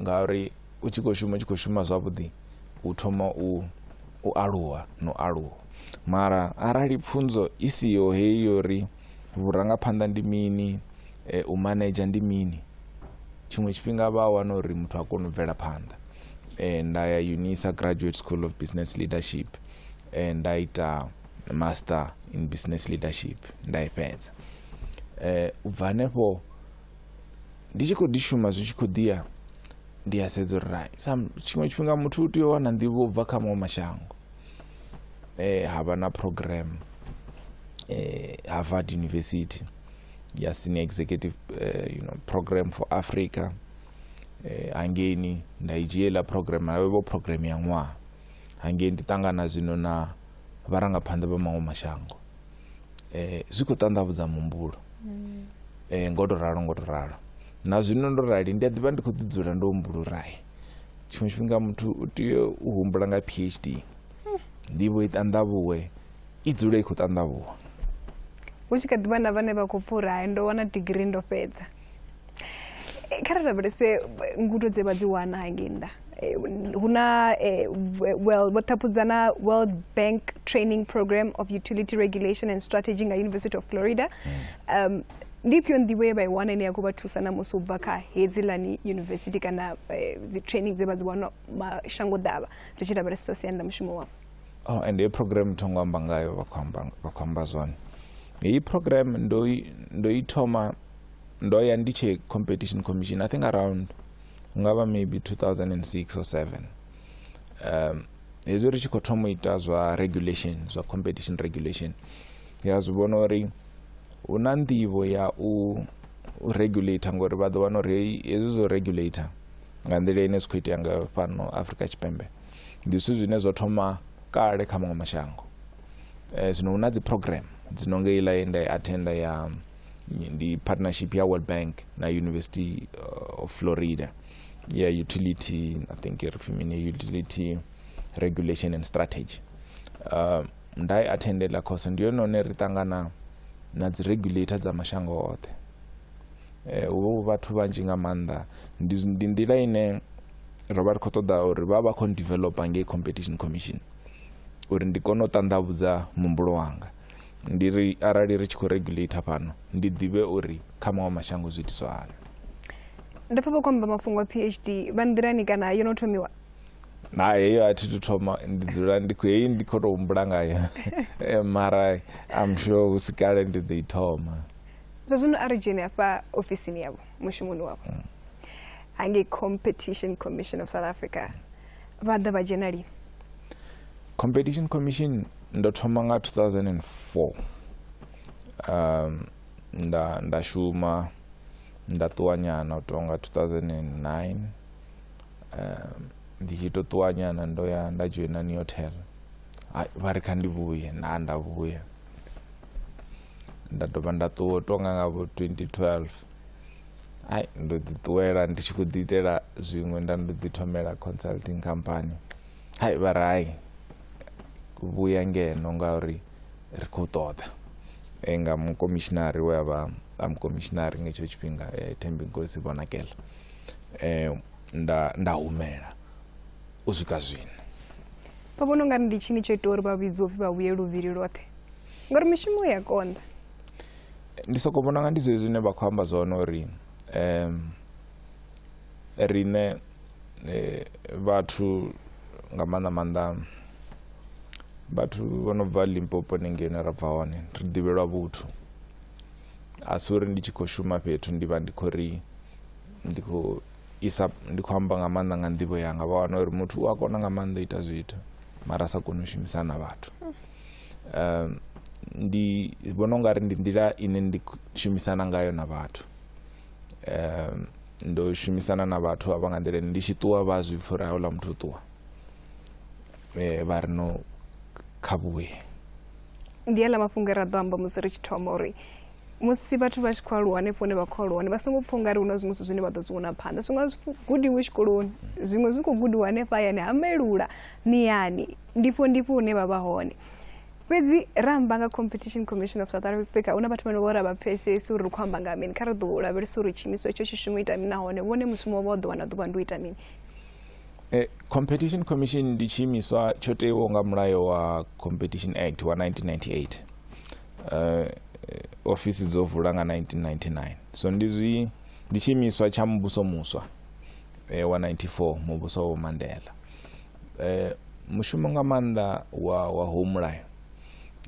S3: Ngauri u tshi khou shuma, u tshi khou shuma zwavhuḓi, u thoma u aluwa no aluwa. Mara arali pfunzo i siho heyi yo ri vhurangaphanḓa ndi mini, u manedzha ndi mini, tshiṅwe tshifhinga vha wana uri muthu a kone u bvela phanḓa. Nda ya UNISA Graduate School of Business Leadership, nda ita Master in Business Leadership, nda i fhedza. U bva hanefho ndi tshi khou ḓi shuma, zwi tshi khou ḓiya, ndi a sedza uri hai, tshiṅwe tshifhinga muthu u tea u wana nḓivho u bva kha maṅwe mashango. Ha vha na program Harvard University ya Senior Executive Program for Africa. Hangeini nda i dzhiela program, ha vha program ya ṅwaha. Hangei ndi ṱangana zwino na vharangaphanḓa vha maṅwe mashango. Zwi khou ṱanḓavhudza muhumbulo. Ngo to ralo. Na zwino ndo rali ndi a ḓivha ndi khou ḓi dzula ndo humbula uri hai, tshiṅwe tshifhinga muthu u tea u humbula nga PhD. Nḓivho i ṱanḓavhuwe, i dzule i khou ṱanḓavhuwa.
S2: Hu tshi kha ḓivha na vhane vha khou pfha uri hai, ndo wana digirii ndo fhedza. Kha ri lavhelese ngudo dze vha dzi wana hangei nnḓa. Hu na well, vho ṱhaphudzana World Bank Training Program of Utility Regulation and Strategy nga University of Florida. Ndi ifhio nḓivho ye vha i wana ine ya khou vha thusa na musi u bva kha hedzilani university kana dzi training dze vha dzi wana mashango ḓavha, ri tshi lavhelesa siani ḽa mushumo wavho?
S3: Oh, and heyi program tho ngo amba ngayo, vha khou amba zwone. Heyi program ndo i thoma, ndo ya ndi tshe Competition Commission, I think around ngavha maybe 2006 or 7. Hezwi ri tshi khou thoma u ita zwa regulation, zwa competition regulation, ya zwi vhona uri hu na nḓivho ya u regulator, ngori vha ḓo wana uri hezwi zwo regulator nga nḓila ine zwi khou itea nga fhano Afrika Tshipembe ndi zwithu zwine zwo thoma kale kha maṅwe mashango. Zwino hu na dzi program dzi no nga iḽa ye nda i attenda ya ndi partnership ya World Bank na University of Florida ya utility, I think ri pfi mini, utility regulation and strategy. Nda i attendela course, ndi yone hone ri ṱangana na dzi regulator dza mashango oṱhe. Hu vhathu vhanzhi nga maanḓa. Ndi nḓila ine ro vha ri khou ṱoḓa uri vha vha khou developer ngei Competition Commission, uri ndi kone u ṱanḓavhudza muhumbulo wanga. Ndi ri arali ri tshi khou regulator fhano, ndi ḓivhe uri kha maṅwe mashango zwi itiswa hani.
S2: Ndo pfa vha khou amba mafhungo a PhD, vha nḓilani kana yo no thomiwa?
S3: Na heyo a thi thu thoma, ndi dzula ndi khou heyi ndi khou tou humbula ngayo. Mara I'm sure hu si kale ndi ḓo i thoma.
S2: Zwa zwino a ri dzhene hafha ofisini yavho, mushumoni wavho hangei Competition Commission of South Africa, vha ḓa vha dzhena lini?
S3: Competition Commission ndo thoma nga 2004. Nda shuma, nda ṱuwa nyana u tonga 2009. Ndi tshi to ṱuwa nyana ndo ya nda joina Neotel. Vha ri kha ndi vhuye, na nda vhuya. Nda dovha nda ṱuwa u tonga nga vho 2012. Ai, ndo ḓi ṱuwela ndi tshi khou ḓi itela zwiṅwe, nda ndo ḓi thomela consulting company. Hai, vha ri hai, vhuya ngeno ngauri ri khou ṱoḓa. Nga mukomishinari we a vha a mukomishinari nga hetsho tshifhinga, Thembinkosi Bonakele. Nda humela u swika zwino.
S2: Vha vhona ungari ndi tshini tsho ita uri vha vhidziwe upfi vha vhuye luvhili lwoṱhe? Ngori mishumo ya konḓa.
S3: Ndi soko vhona nga ndi zwezwi zwine vha khou amba zwone uri riṋe vhathu nga maanḓa maanḓa vhathu vho no bva Limpopo hanengei hune ra bva hone, ri ḓivhelwa vhuthu. A si uri ndi tshi khou shuma fhethu ndi vha ndi khou ri ndi khou isa, ndi khou amba nga maanḓa nga nḓivho yanga, vha wana uri muthu u a kona nga maanḓa u ita zwithu mara a sa koni u shumisana na vhathu. Ndi vhona ungari ndi nḓila ine ndi shumisana ngayo na vhathu. Ndo shumisana na vhathu avha nga nḓila ine ndi tshi ṱuwa vha zwi pfha uri houḽa muthu u ṱuwa. Vha ri no kha vhuye.
S2: Ndi aḽa mafhungo e ra ḓo amba musi ri tshi thoma uri musi vhathu vha tshi khou aluwa hanefho hune vha khou aluwa hone, vha songo pfha ungari hu na zwiṅwe zwithu zwine vha ḓo zwi wana phanḓa. Zwiṅwe a zwi gudiwi tshikoloni, zwiṅwe zwi khou gudiwa hanefha hayani ha Mailula, Niyani, ndifho ndifho hune vha vha hone. Fhedzi ra amba nga Competition Commission of South Africa, huna vhathu vhane vho ra vha pfesesi uri ri khou amba nga mini. Kha ri ḓo lavhelesa uri tshiimiswa itsho tshi shuma u ita mini, nahone vhone mushumo wa ḓuvha na ḓuvha ndi u ita mini.
S3: Competition Commission ndi tshiimiswa tsho teiwaho nga mulayo wa Competition Act wa 1998. Ofisi dzo vula nga 1999, so ndi tshiimiswa tsha muvhuso muswa wa 94, muvhuso wa Mandela. Mushumo nga maanḓa wa ho mulayo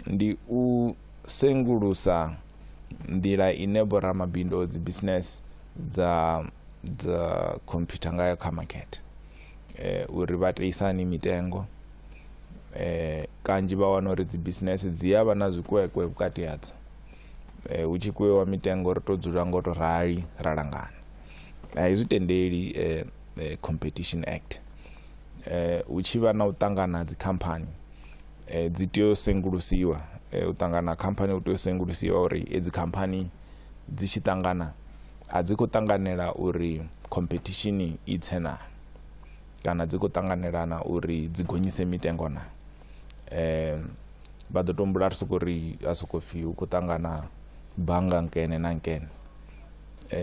S3: ndi u sengulusa nḓila ine vhoramabindu dzi business dza computer ngayo kha market, uri vha teisani mitengo. Kanzhi vha wana uri dzi business dzi a vha na zwikwekwe vhukati hadzo, hu tshi kwewa mitengo ri to dzula ngo to rali ra langana. A zwi tendeli Competition Act. Hu tshi vha na u ṱangana dzi khamphani, dzi tea u sengulusiwa. U ṱangana khamphani u tea u sengulusiwa uri edzi khamphani dzi tshi ṱangana a dzi khou ṱanganela uri competition i tse na, kana dzi khou ṱanganelana uri dzi gonyise mitengo na. Vha ḓo tombula ri soko ri a soko pfhi hu khou ṱangana bannga nkene na nkene.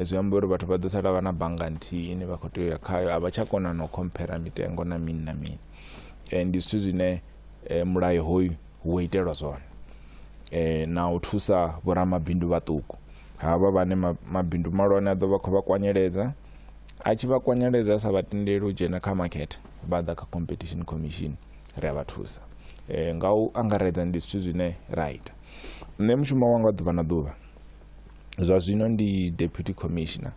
S3: Zwi amba uri vhathu vha ḓo sala vha na bannga nthihi ine vha khou tea u ya khayo, a vha tsha kona na u compare mitengo na mini na mini. Ndi zwithu zwine mulayo hoyu wo itelwa zwone, na u thusa vhoramabindu vhaṱuku havha vhane mabindu mahulwane a ḓo vha khou vha kwanyeledza. A tshi vha kwanyeledza sa vha tendeli u dzhena kha market, vha ḓa kha Competition Commission, ri a vha thusa. Nga u angaredza ndi zwithu zwine ra ita. Nṋe mushumo wanga wa ḓuvha na ḓuvha zwa zwino ndi deputy commissioner.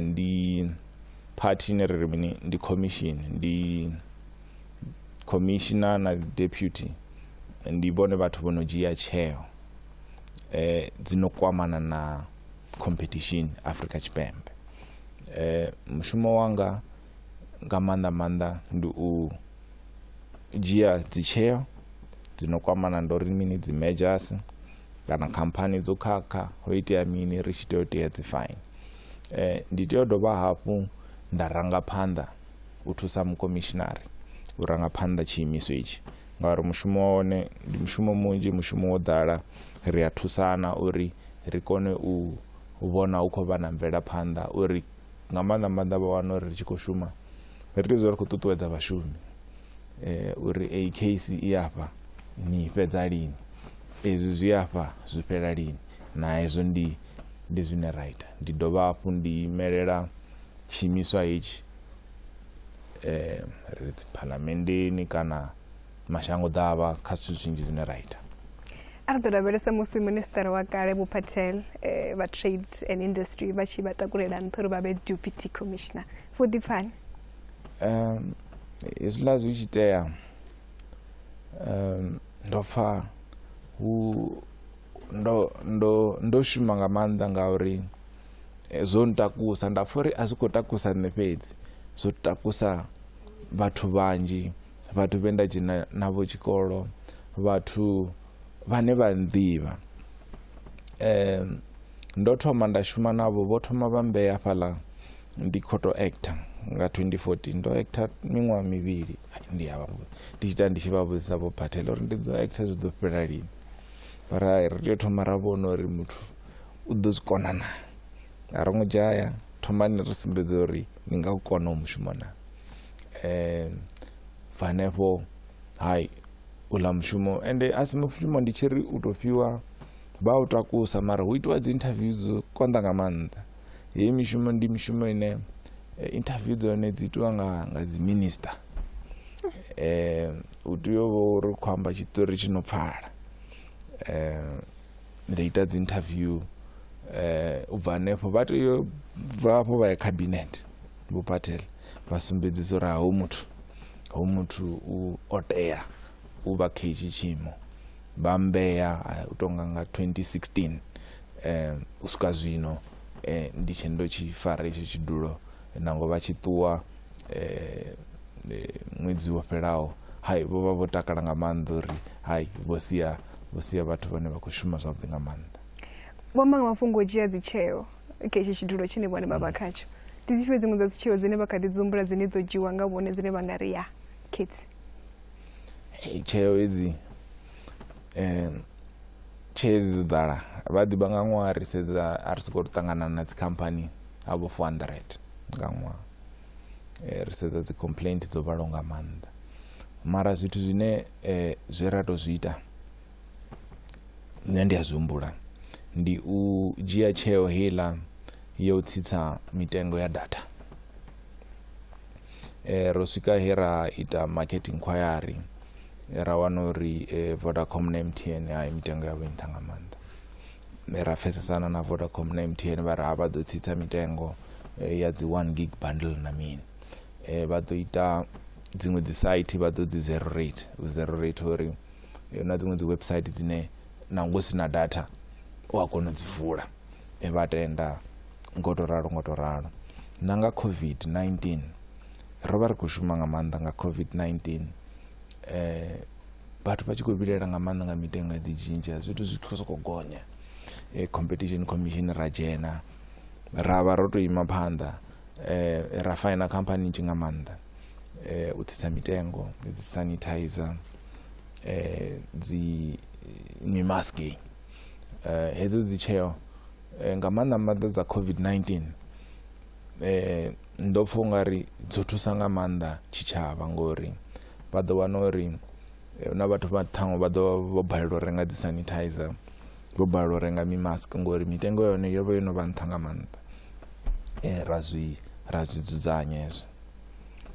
S3: Ndi party ine ri ri mini, ndi commission, ndi commissioner na deputy, ndi vhone vhathu vho no dzhia tsheo dzi no kwamana na competition Afrika Tshipembe. Mushumo wanga nga maanḓa maanḓa ndi u dzhia dzi tsheo dzi no kwamana ndo ri mini, dzi mergers kana khamphani dzo khakha, ho itea mini, ri tshi tea u tea dzi fine. Ndi tea u dovha hafhu nda ranga phanḓa u thusa mukomishinari u ranga phanḓa tshiimiswa itshi, ngauri mushumo wa hone ndi mushumo munzhi, mushumo wo ḓala. Ri a thusana uri ri kone u vhona hu khou vha na mvelaphanḓa, uri nga maanḓa maanḓa vha wana uri ri tshi khou shuma ri tea u dzula ri khou ṱuṱuwedza vhashumi uri eyi case i afha ni fhedza lini, ezwi zwi afha zwi fhela lini, na hezwo ndi zwine ra ita. Ndi dovha hafhu ndi imelela tshiimiswa hetshi ri dzi phalamendeni kana mashango ḓavha kha zwithu zwinzhi zwine ra ita.
S2: A ri ḓo lavhelesa musi minister wa kale Vho Patel vha Trade and Industry vha tshi vha takulela nṱha uri vha vhe deputy commissioner, vho ḓipfani?
S3: Hezwiḽa zwi tshi itea ndo pfha ndo shuma nga maanḓa, ngauri zwo ntakusa. Nda pfha uri a zwi khou takusa nṋe fhedzi, zwo takusa vhathu vhanzhi, vhathu vhe nda dzhena navho tshikolo, vhathu vhane vha nḓivha. Ndo thoma nda shuma navho, vho thoma vha mbea fhaḽa ndi khou tou actor nga 2014. Ndo actor miṅwaha mivhili, ndi tshi ita ndi tshi vha vhudzisa Vho Patel uri ndi ḓo actor zwi ḓo fhela lini. Vha ri tea u thoma ra vhona uri muthu u ḓo zwi kona na, a ro ngo dzhaya, thomani ri sumbedze uri ni nga u kona u mushumo na. Bva hanefho hai uḽa mushumo, ende a si mushumo ndi tshi ri u tou fhiwa vha u takusa, mara hu itiwa dzi interview dzo konḓa nga maanḓa. Heyi mishumo ndi mishumo ine interview dzone dzi itiwa nga dzi minister. U tea u vha uri khou amba tshiṱori tshi no pfala. Nda ita dzi interview, u bva hanefho vha tea u bva hafho vha ya cabinet Vho Patel vha sumbedzisa uri ho muthu o tea u vha kha itshi tshiimo. Vha mbea u tonga nga 2016 u swika zwino ndi tshe ndo tshi fara itsho tshidulo, nangwe vha tshi ṱuwa ṅwedzi wo fhelaho, hai vho vha vho takala nga maanḓa uri hai vho sia vhathu vhane vha khou shuma zwavhuḓi nga maanḓa.
S2: Vho amba nga mafhungo o dzhia dzi tsheo kha itshi tshidulo tshine vhone vha vha khatsho, ndi dzifhio dziṅwe dza dzi tsheo dzine vha kha ḓi dzi humbula dzine dzo dzhiwa nga vhone dzine vha nga ri ya kids?
S3: Tsheo hedzi Tsheo dzo ḓala vha ḓivha nga ṅwaha ri sedza a ri sokou ṱangana na dzikhamphani a vho 400 nga ṅwaha. Ri sedza dzi complaint dzo vhalaho nga maanḓa, mara zwithu zwine zwe ra to zwi ita nṋe ndi a zwi humbula ndi u dzhia tsheo heiḽa yo u tsitsa mitengo ya data. Ro swika he ra ita market inquiry, ra wana uri Vodacom na MTN hai mitengo yavho i nṱha nga maanḓa. Ra pfesesana na Vodacom na MTN vha ri ha vha ḓo tsitsa mitengo ya dzi 1 gig bundle na mini. Vha ḓo ita dziṅwe dzi site vha ḓo dzi zero rate, u zero rate uri na dziṅwe dzi website dzine nangwe sina data u a kona u dzi vula. Vha tenda ngo to ralo ngo to ralo. Na nga COVID-19 ro vha ri khou shuma nga maanḓa nga COVID-19, vhathu vha tshi khou vhilaela nga maanḓa nga mitengo ya dzi dzhinzha, zwithu zwi khou sokou gonya. Competition Commission ra dzhena ra vha ro to ima phanḓa, ra faina khamphani nnzhi nga maanḓa, u tsitsa mitengo, dzi sanitizer, dzi mimask. Hedzo dzi tsheo nga maanḓa maanḓa dza COVID-19 ndo pfha ungari dzo thusa nga maanḓa tshitshavha, ngori vha ḓo wana uri na vhathu vha ṱhaṅwe vha ḓo vho balelwa u renga dzi sanitizer, vho balelwa u renga mimask ngori mitengo yone yo vha yo no vha nṱha nga maanḓa. Ra zwi dzudzanya hezwo.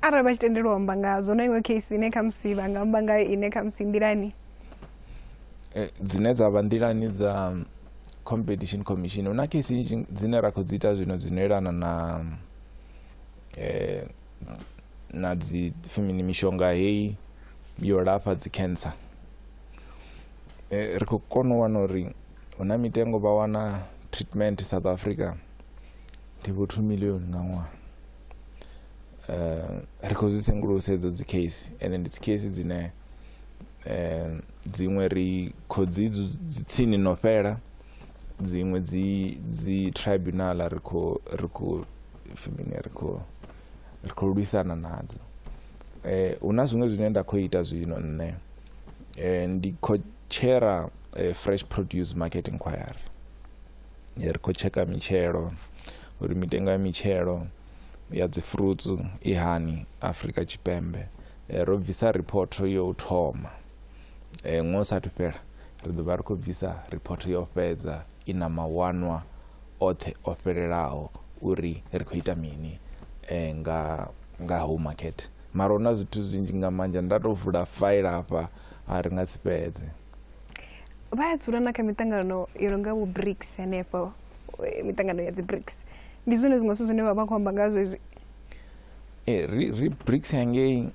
S2: Arali vha tshi tendelwa u amba ngazwo, na iṅwe case ine khamusi vha nga amba ngayo ine khamusi nḓilani
S3: dzine dza vha nḓilani dza Competition Commission, hu na case nnzhi dzine ra khou dzi ita zwino dzino elana na na dzi mini mishonga heyi yo lafha dzi cancer. Ri khou kona u wana uri hu na mitengo vha wana treatment South Africa ndi vho 2 million nga ṅwaha. Ri khou zwi sengulusa hedzo dzi case, ende ndi dzi case dzine dziṅwe ri khou dzi tsini no fhela, dziṅwe dzi tribunal ri khou lwisana nadzo. Hu na zwiṅwe zwine nda khou ita zwino nṋe, ndi khou tshera fresh produce market inquiry. Ri khou tsheka mitshelo uri mitengo ya mitshelo ya dzi fruits i hani Afrika Tshipembe. Ro bvisa report yo u thoma, ṅwaha u sathu fhela ri ḓo vha ri khou bvisa report yo fhedza i na mawanwa oṱhe o fhelelaho uri ri khou ita mini nga home market. Mara hu na zwithu zwinzhi nga manzhi, nda to vula file hafha a ri nga si fhedze.
S2: Vha ya dzula na kha miṱangano yo no nga vho BRICS hanefho, miṱangano ya dzi BRICS, ndi zwone zwiṅwe zwithu zwine vha vha khou amba ngazwo izwi?
S3: Ri BRICS hangei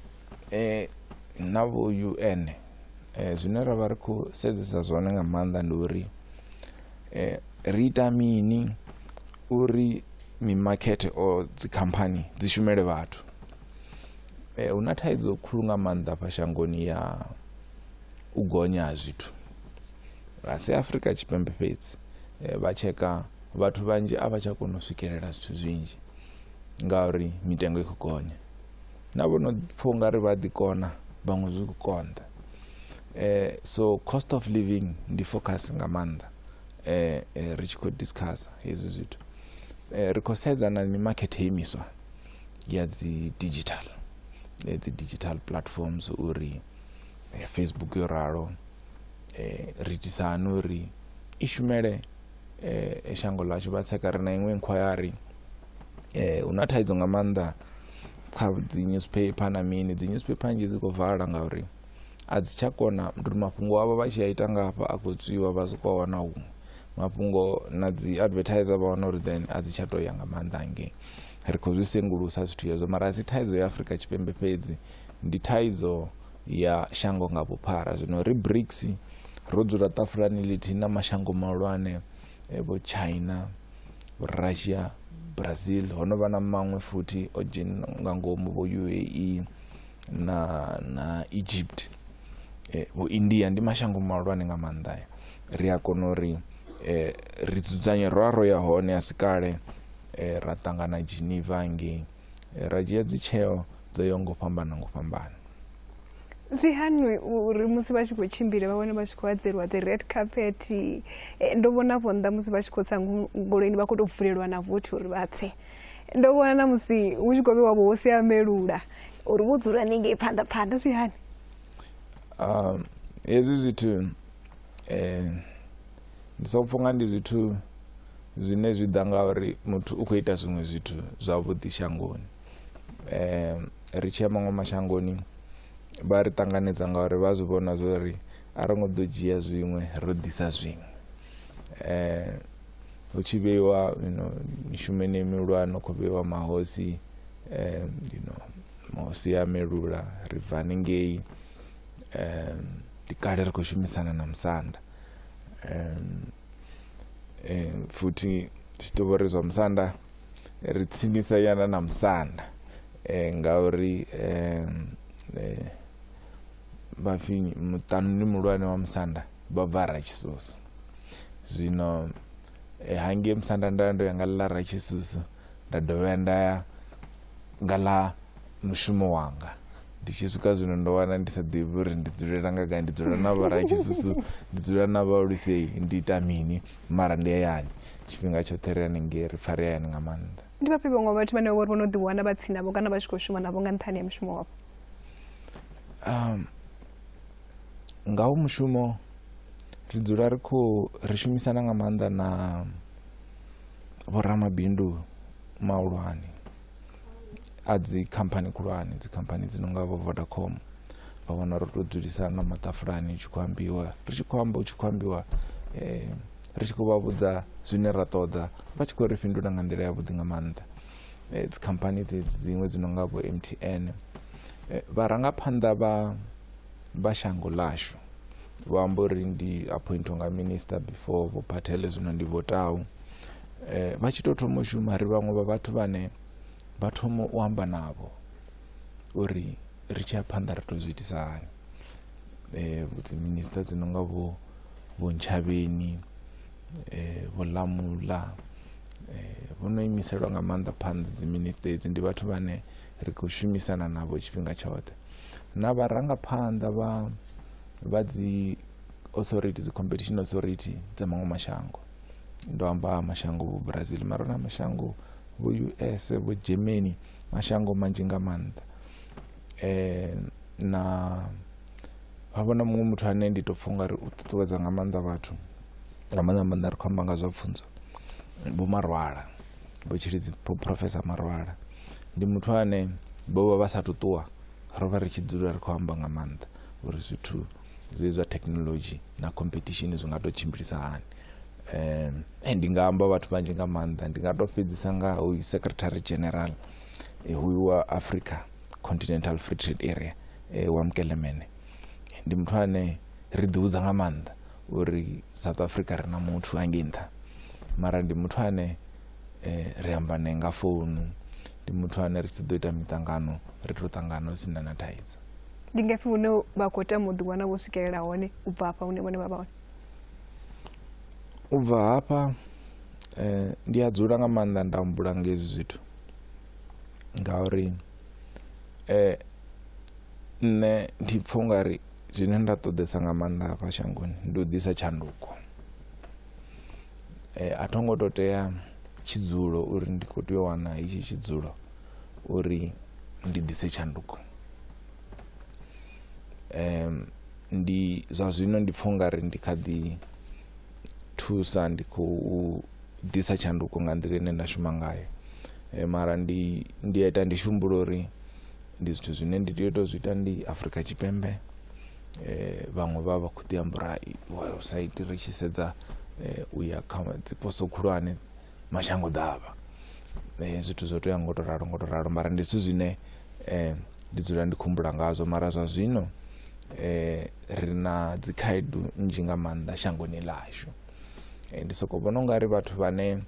S3: na vho UN, zwine ra vha ri khou sedzesa zwone nga maanḓa ndi uri ri ita mini uri mimakete o dzikhamphani dzi shumele vhathu. Hu na thaidzo khulu nga maanḓa fha shangoni ya u gonya ha zwithu, a si Afrika Tshipembe fhedzi. Vha tsheka vhathu vhanzhi a vha tsha kona u swikelela zwithu zwinzhi ngauri mitengo i khou gonya. Na vho no pfha ungari vha ḓi kona, vhaṅwe zwi khou konḓa. So cost of living ndi focus nga maanḓa ri tshi khou discussa hezwi zwithu. Ri khou sedza na mimakete heyi miswa ya dzi digital, dzi digital platforms uri Facebook yo ralo, ri itisa hani uri i shumele shango ḽashu. Vha tsheka ri na iṅwe inquiry, hu na thaidzo nga maanḓa kha dzi newspaper na mini. Dzi newspaper nnzhi dzi khou vala ngauri a dzi tsha kona, ndi uri mafhungo avho vha tshi a ita nga hafha a khou tswiwa vha sokou wana huṅwe mafhungo, na dzi advertiser vha wana uri then a dzi tsha to ya nga maanḓa hangei. Ri khou zwi sengulusa zwithu hezwo, mara a si thaidzo ya Afrika Tshipembe fhedzi, ndi thaidzo ya shango nga vhuphara. Zwino ri BRICS ro dzula ṱafulani ḽithihi na mashango mahulwane, vho China, vho Russia, Brazil, ho no vha na maṅwe futhi o dzhena nga ngomu, vho UAE na Egypt, vho India, ndi mashango mahulwane nga maanḓa. Ri a kona uri ri dzudzanye, ro ro ya hone a si kale, ra ṱangana Geneva ngei, ra dzhia dzi tsheo dzo yaho ngo fhambana ngo fhambana.
S2: Zwi hani uri musi vha tshi khou tshimbila vha vhone vha tshi khou adzelwa dzi red carpet? Ndo vhona afho nnḓa musi vha tshi khou tsa goloini vha khou tou vulelwa na vothi uri vha tse. Ndo vhona na musi hu tshi khou vhewa vhuhosi ha Melula uri vho dzula haningei phanḓa phanḓa, zwi hani?
S3: Hezwi zwithu ndi soko pfha unga ndi zwithu zwine zwi ḓa ngauri muthu u khou ita zwiṅwe zwithu zwavhuḓi shangoni. Ri tshi ya maṅwe mashangoni vha ri ṱanganedza ngauri vha zwi vhona zwori a ro ngo ḓo dzhia zwiṅwe ro ḓisa zwiṅwe. Hu tshi vheiwa mishumo ine mihulwane hu khou vheiwa mahosi, mahosi a Melula ri bva haningei. Ndi kale ri khou shumisana na musanda. Futhi zwi tou vha uri zwa musanda ri tsinisa nyana na musanda ngauri vhapfi muṱanuni muhulwane wa musanda vha bva Ratshisusu. Zwino hangei musanda nda ndo ya nga ḽa Ratshisusu nda dovha nda ya nga ḽa mushumo wanga. Ndi tshi swika zwino ndo wana ndi sa ḓivhi uri ndi dzulela nga gai, ndi dzula na vha Ratshisusu, ndi dzula na vhaalusei, ndi ita mini, mara ndi hayani tshifhinga tshoṱhe ri haningei, ri pfha ri hayani nga maanḓa.
S2: Ndi vhafhio vhaṅwe vhathu vhane vha vho no ḓiwana vha tsini navho kana vha tshi khou shuma navho nga nṱhani ha mushumo wavho?
S3: Nga hu mushumo ri dzula ri khou ri shumisana nga maanḓa na vhoramabindu mahulwane a dzi khamphani khulwane, dzi khamphani dzi nonga vho Vodacom. Vha wana ro to dzulisana maṱafulani tshi khou ambiwa, ri tshi khou amba hu tshi khou ambiwa ri tshi khou vha vhudza zwine ra ṱoḓa, vha tshi khou ri fhindula nga nḓila yavhuḓi nga maanḓa. Dzi khamphani dzedzi dziṅwe dzi nonga vho MTN, vharangaphanḓa vha shango ḽashu vha amba uri ndi appointwa nga minister before vho Phathele, zwino ndi vho Tau. Vha tshi tou thoma u shuma ri vhaṅwe vha vhathu vhane vha thoma u amba navho uri ri tshi ya phanḓa ri tou zwi itisa hani. Dzi minister dzi nonga vho Ntshavheni, vho Lamula, vho no imiselwa nga maanḓa phanḓa dzi minister edzi, ndi vhathu vhane ri khou shumisana navho tshifhinga tshoṱhe. Na vharangaphanḓa vha dzi authority, dzi competition authority dza maṅwe mashango, ndo amba mashango vho Brazil, mara na mashango vho US, vho Germany, mashango manzhi nga maanḓa. Na vha vhona muṅwe muthu ane ndi to pfha ungari u ṱuṱuwedza nga maanḓa vhathu, nga maanḓa maanḓa ri khou amba nga zwa pfunzo, Vho Marwala, Vho Tshilidzi Professor Marwala. Ndi muthu ane vho vha vha sa tu ṱuwa, ro vha ri tshi dzula ri khou amba nga maanḓa uri zwithu zwe zwa technology na competition zwi nga to tshimbilisa hani. Ndi nga amba vhathu vhanzhi nga maanḓa, ndi nga to fhedzisa nga hoyu Secretary General hoyu wa Africa Continental Free Trade Area, wa Mkelemene. Ndi muthu ane ri ḓihudza nga maanḓa uri South Africa ri na muthu hangei nṱha, mara ndi muthu ane ri amba nae nga founu, ndi muthu ane ri tshi ḓo ita miṱangano ri to ṱangana hu sina na thaidzo.
S2: Ndi ngafhi hune vha khou tama u ḓiwana vho swikelela hone u bva hafha hune vhone vha vha hone?
S3: U bva hafha ndi a dzula nga maanḓa nda humbula nga hezwi zwithu, ngauri nṋe ndi pfha ungari zwine nda ṱoḓesa nga maanḓa hafha shangoni ndi u ḓisa tshanduko. A tho ngo to tea tshidzulo uri ndi khou tea u wana hetshi tshidzulo uri ndi ḓise tshanduko. Ndi zwa zwino ndi pfha ungari ndi kha ḓi thusa, ndi khou ḓisa tshanduko nga nḓila ine nda shuma ngayo, mara ndi a ita ndi tshi humbula uri ndi zwithu zwine ndi tea u ita zwi ita ndi Afrika Tshipembe. Vhaṅwe vha vha khou ḓi amba uri u sa iti ri tshi sedza u ya kha dzi poso khulwane mashango ḓavha, zwithu zwo tea ngo to ralo ngo to ralo, mara ndi zwithu zwine ndi dzula ndi khumbula ngazwo. Mara zwa zwino ri na dzi khaedu nnzhi nga maanḓa shangoni ḽashu. Ndi soko vhona ungari vhathu vhane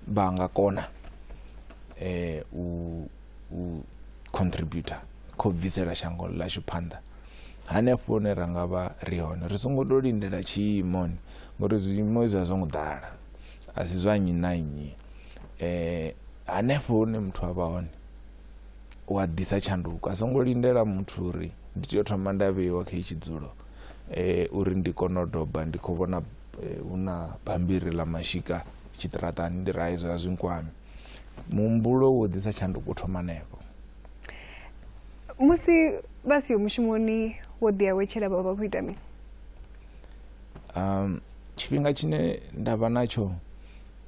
S3: vha nga kona u contributor kho bvisela shango ḽashu phanḓa hanefho hune ra nga vha ri hone, ri songo to lindela tshiimo, ngori zwiimo izwi a zwo ngo ḓala, a si zwa nnyi na nnyi. Hanefho hune muthu a vha hone u a ḓisa tshanduko, a songo lindela muthu uri Ndi tea u thoma nda vheiwa kha itshi dzulo uri ndi kone u doba ndi khou vhona hu na bambiri ḽa mashika tshiṱiraṱani, ndi ri hai zwa zwi nkwami. Muhumbulo wo ḓisa tshanduko u thoma hanefho.
S2: Musi vha siho mushumoni wo ḓi awetshela vha vha khou ita mini?
S3: Tshifhinga tshine nda vha natsho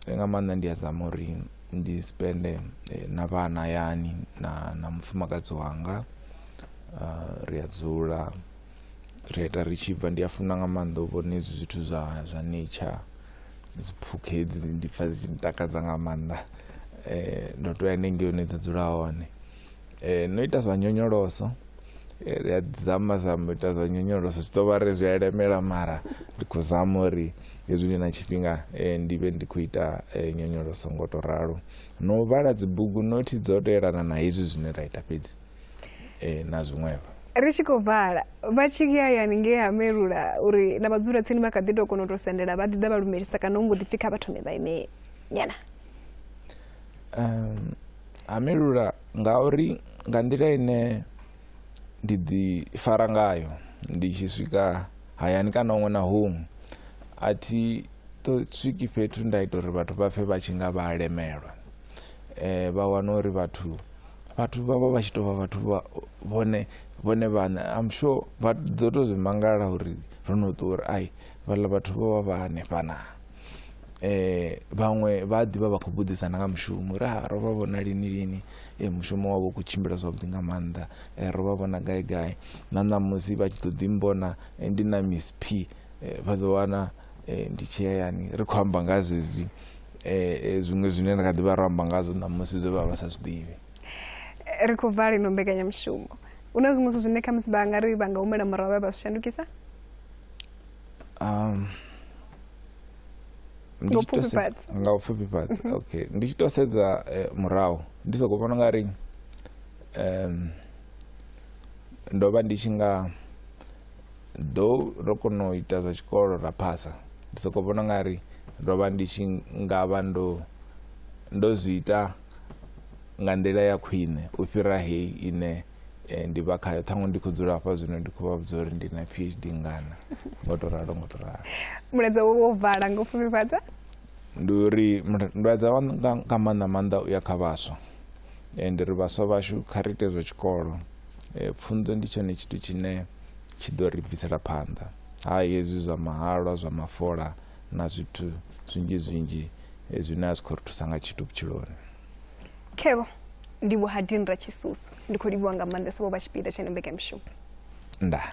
S3: nga maanḓa ndi a zama uri ndi spende na vhana hayani na mufumakadzi wanga. Ri a dzula ri a ita ri tshi bva. Ndi a funa nga maanḓa u vhona hezwi zwithu zwa nature, dziphukha hedzi ndi pfha dzi tshi ntakadza nga maanḓa. Ndo to ya hanengei hune dza dzula hone. No ita zwa nyonyoloso, ri a zama zama u ita zwa nyonyoloso, zwi tovha ri zwi a lemela mara ndi khou zama uri hezwi ndi na tshifhinga ndi vhe ndi khou ita nyonyoloso ngo to ralo. No vhala dzibugu nothi dzo to elana na hezwi zwine ra ita fhedzi na zwiṅwevho.
S2: Ri tshi khou vala vha tshi ya hayani ngei ha Melula uri na vhadzulatsini vha kha ḓi tou kona u tou sendela vha ḓi ḓa vha lumelisa kana u mbo ḓi pfhi kha vha thome vha ime nyana?
S3: Ha Melula ngauri nga nḓila ine ndi ḓi fara ngayo ndi tshi swika hayani kana huṅwe na huṅwe, a thi to swiki fhethu nda ita uri vhathu vha pfe vha tshi nga vha a lemelwa. Vha wana uri vhathu vha vha vha tshi tou vha vhathu vha vhone vhone vhaṋe. I'm sure vha ḓo to zwi mangala uri ro no ṱuwa uri ai vhaḽa vhathu vho vha vha hanefha na. Vhaṅwe vha ḓivha vha khou vhudzisana nga mushumo uri ha ro vha vhona lini lini, mushumo wavho u khou tshimbila zwavhuḓi nga maanḓa, ro vha vhona gai gai. Na ṋamusi vha tshi ḓo ḓi mbona ndi na Miss P, vha ḓo wana ndi tshi hayani ri khou amba nga zwezwi zwiṅwe zwine ra kha ḓi vha ro amba ngazwo ṋamusi zwe vha vha sa zwi ḓivhi.
S2: Ri khou vala ino mbekanyamushumo, hu na zwiṅwe zwithu zwine khamusi vha nga ri vha nga humela murahu vha vha zwi shandukisa? Nga u pfufhifhadza.
S3: Nga u pfufhifhadza, okay. Ndi tshi to sedza murahu ndi soko vhona nga ri ndo vha ndi tshi nga ḓo ro kona u ita zwa tshikolo ra phasa, ndi soko vhona nga ri ndo vha ndi tshi nga vha ndo zwi ita nga nḓila ya khwine u fhira heyi ine ndi vha khayo. Ṱhaṅwe ndi khou dzula hafha zwino ndi khou vha vhudza uri ndi na PhD ngana, ngo to ralo ngo to ralo.
S2: Mulaedza wo vala nga u pfufhifhadza?
S3: Ndi uri mulaedza wanga nga maanḓa maanḓa u ya kha vhaswa. Ndi ri vhaswa vhashu kha ri ite zwa tshikolo. Pfunzo ndi tshone tshithu tshine tshi ḓo ri bvisela phanḓa. Hai hezwi zwa mahalwa, zwa mafola na zwithu zwinzhi zwinzhi zwine a zwi khou ri thusa nga tshithu vhutshiloni.
S2: Khevo, ndi Vho Hadin Ratshisusu, ndi khou livhuwa nga maanḓesa vho vha tshipiḓa tsha ino mbekanyamushumo.
S3: Nda.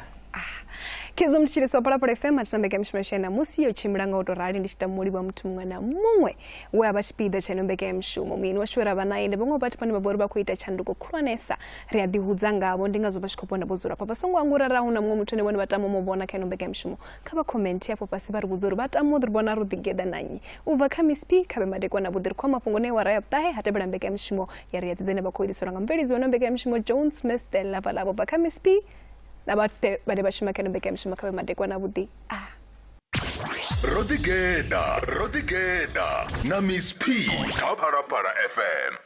S2: Khezwo mutshilisi wa Phalaphala FM a thina mbekanyamushumo yashu ya ṋamusi yo tshimbila nga u to rali. Ndi tshi tama u livhuwa muthu muṅwe na muṅwe we a vha tshipiḓa tsha ino mbekanyamushumo. Muyeni washu we ra vha naye ndi vhaṅwe vhathu vhane vha vha uri vha khou ita tshanduko khulwanesa, ri a ḓihudza ngavho, ndi ngazwo vha tshi khou vhona vho dzula hafha. Vha songo hangwa uri arali hu na muṅwe muthu ane vhone vha tama u mu vhona kha ino mbekanyamushumo, kha vha khomenthe afho fhasi vha ri vhudze uri vha tama u ri vhona ro ḓigeḓa na nnyi. U bva kha Miss P kha vhe madekwana vhuḓi, ri khou mafhungo ne awara ya vhuṱahe ha tevhela mbekanyamushumo ya ri ya dzedzene vha khou iliselwa nga mubveledzi wa ino mbekanyamushumo Joan Smith the lava lavo. Bva kha Miss P na vhathu vhane vha shuma kha ino mbekanyamushumo kha vhe madekwana vhuḓi.
S1: Ro ḓigeḓa, ro ḓigeḓa na Miss P kha Phalaphala FM.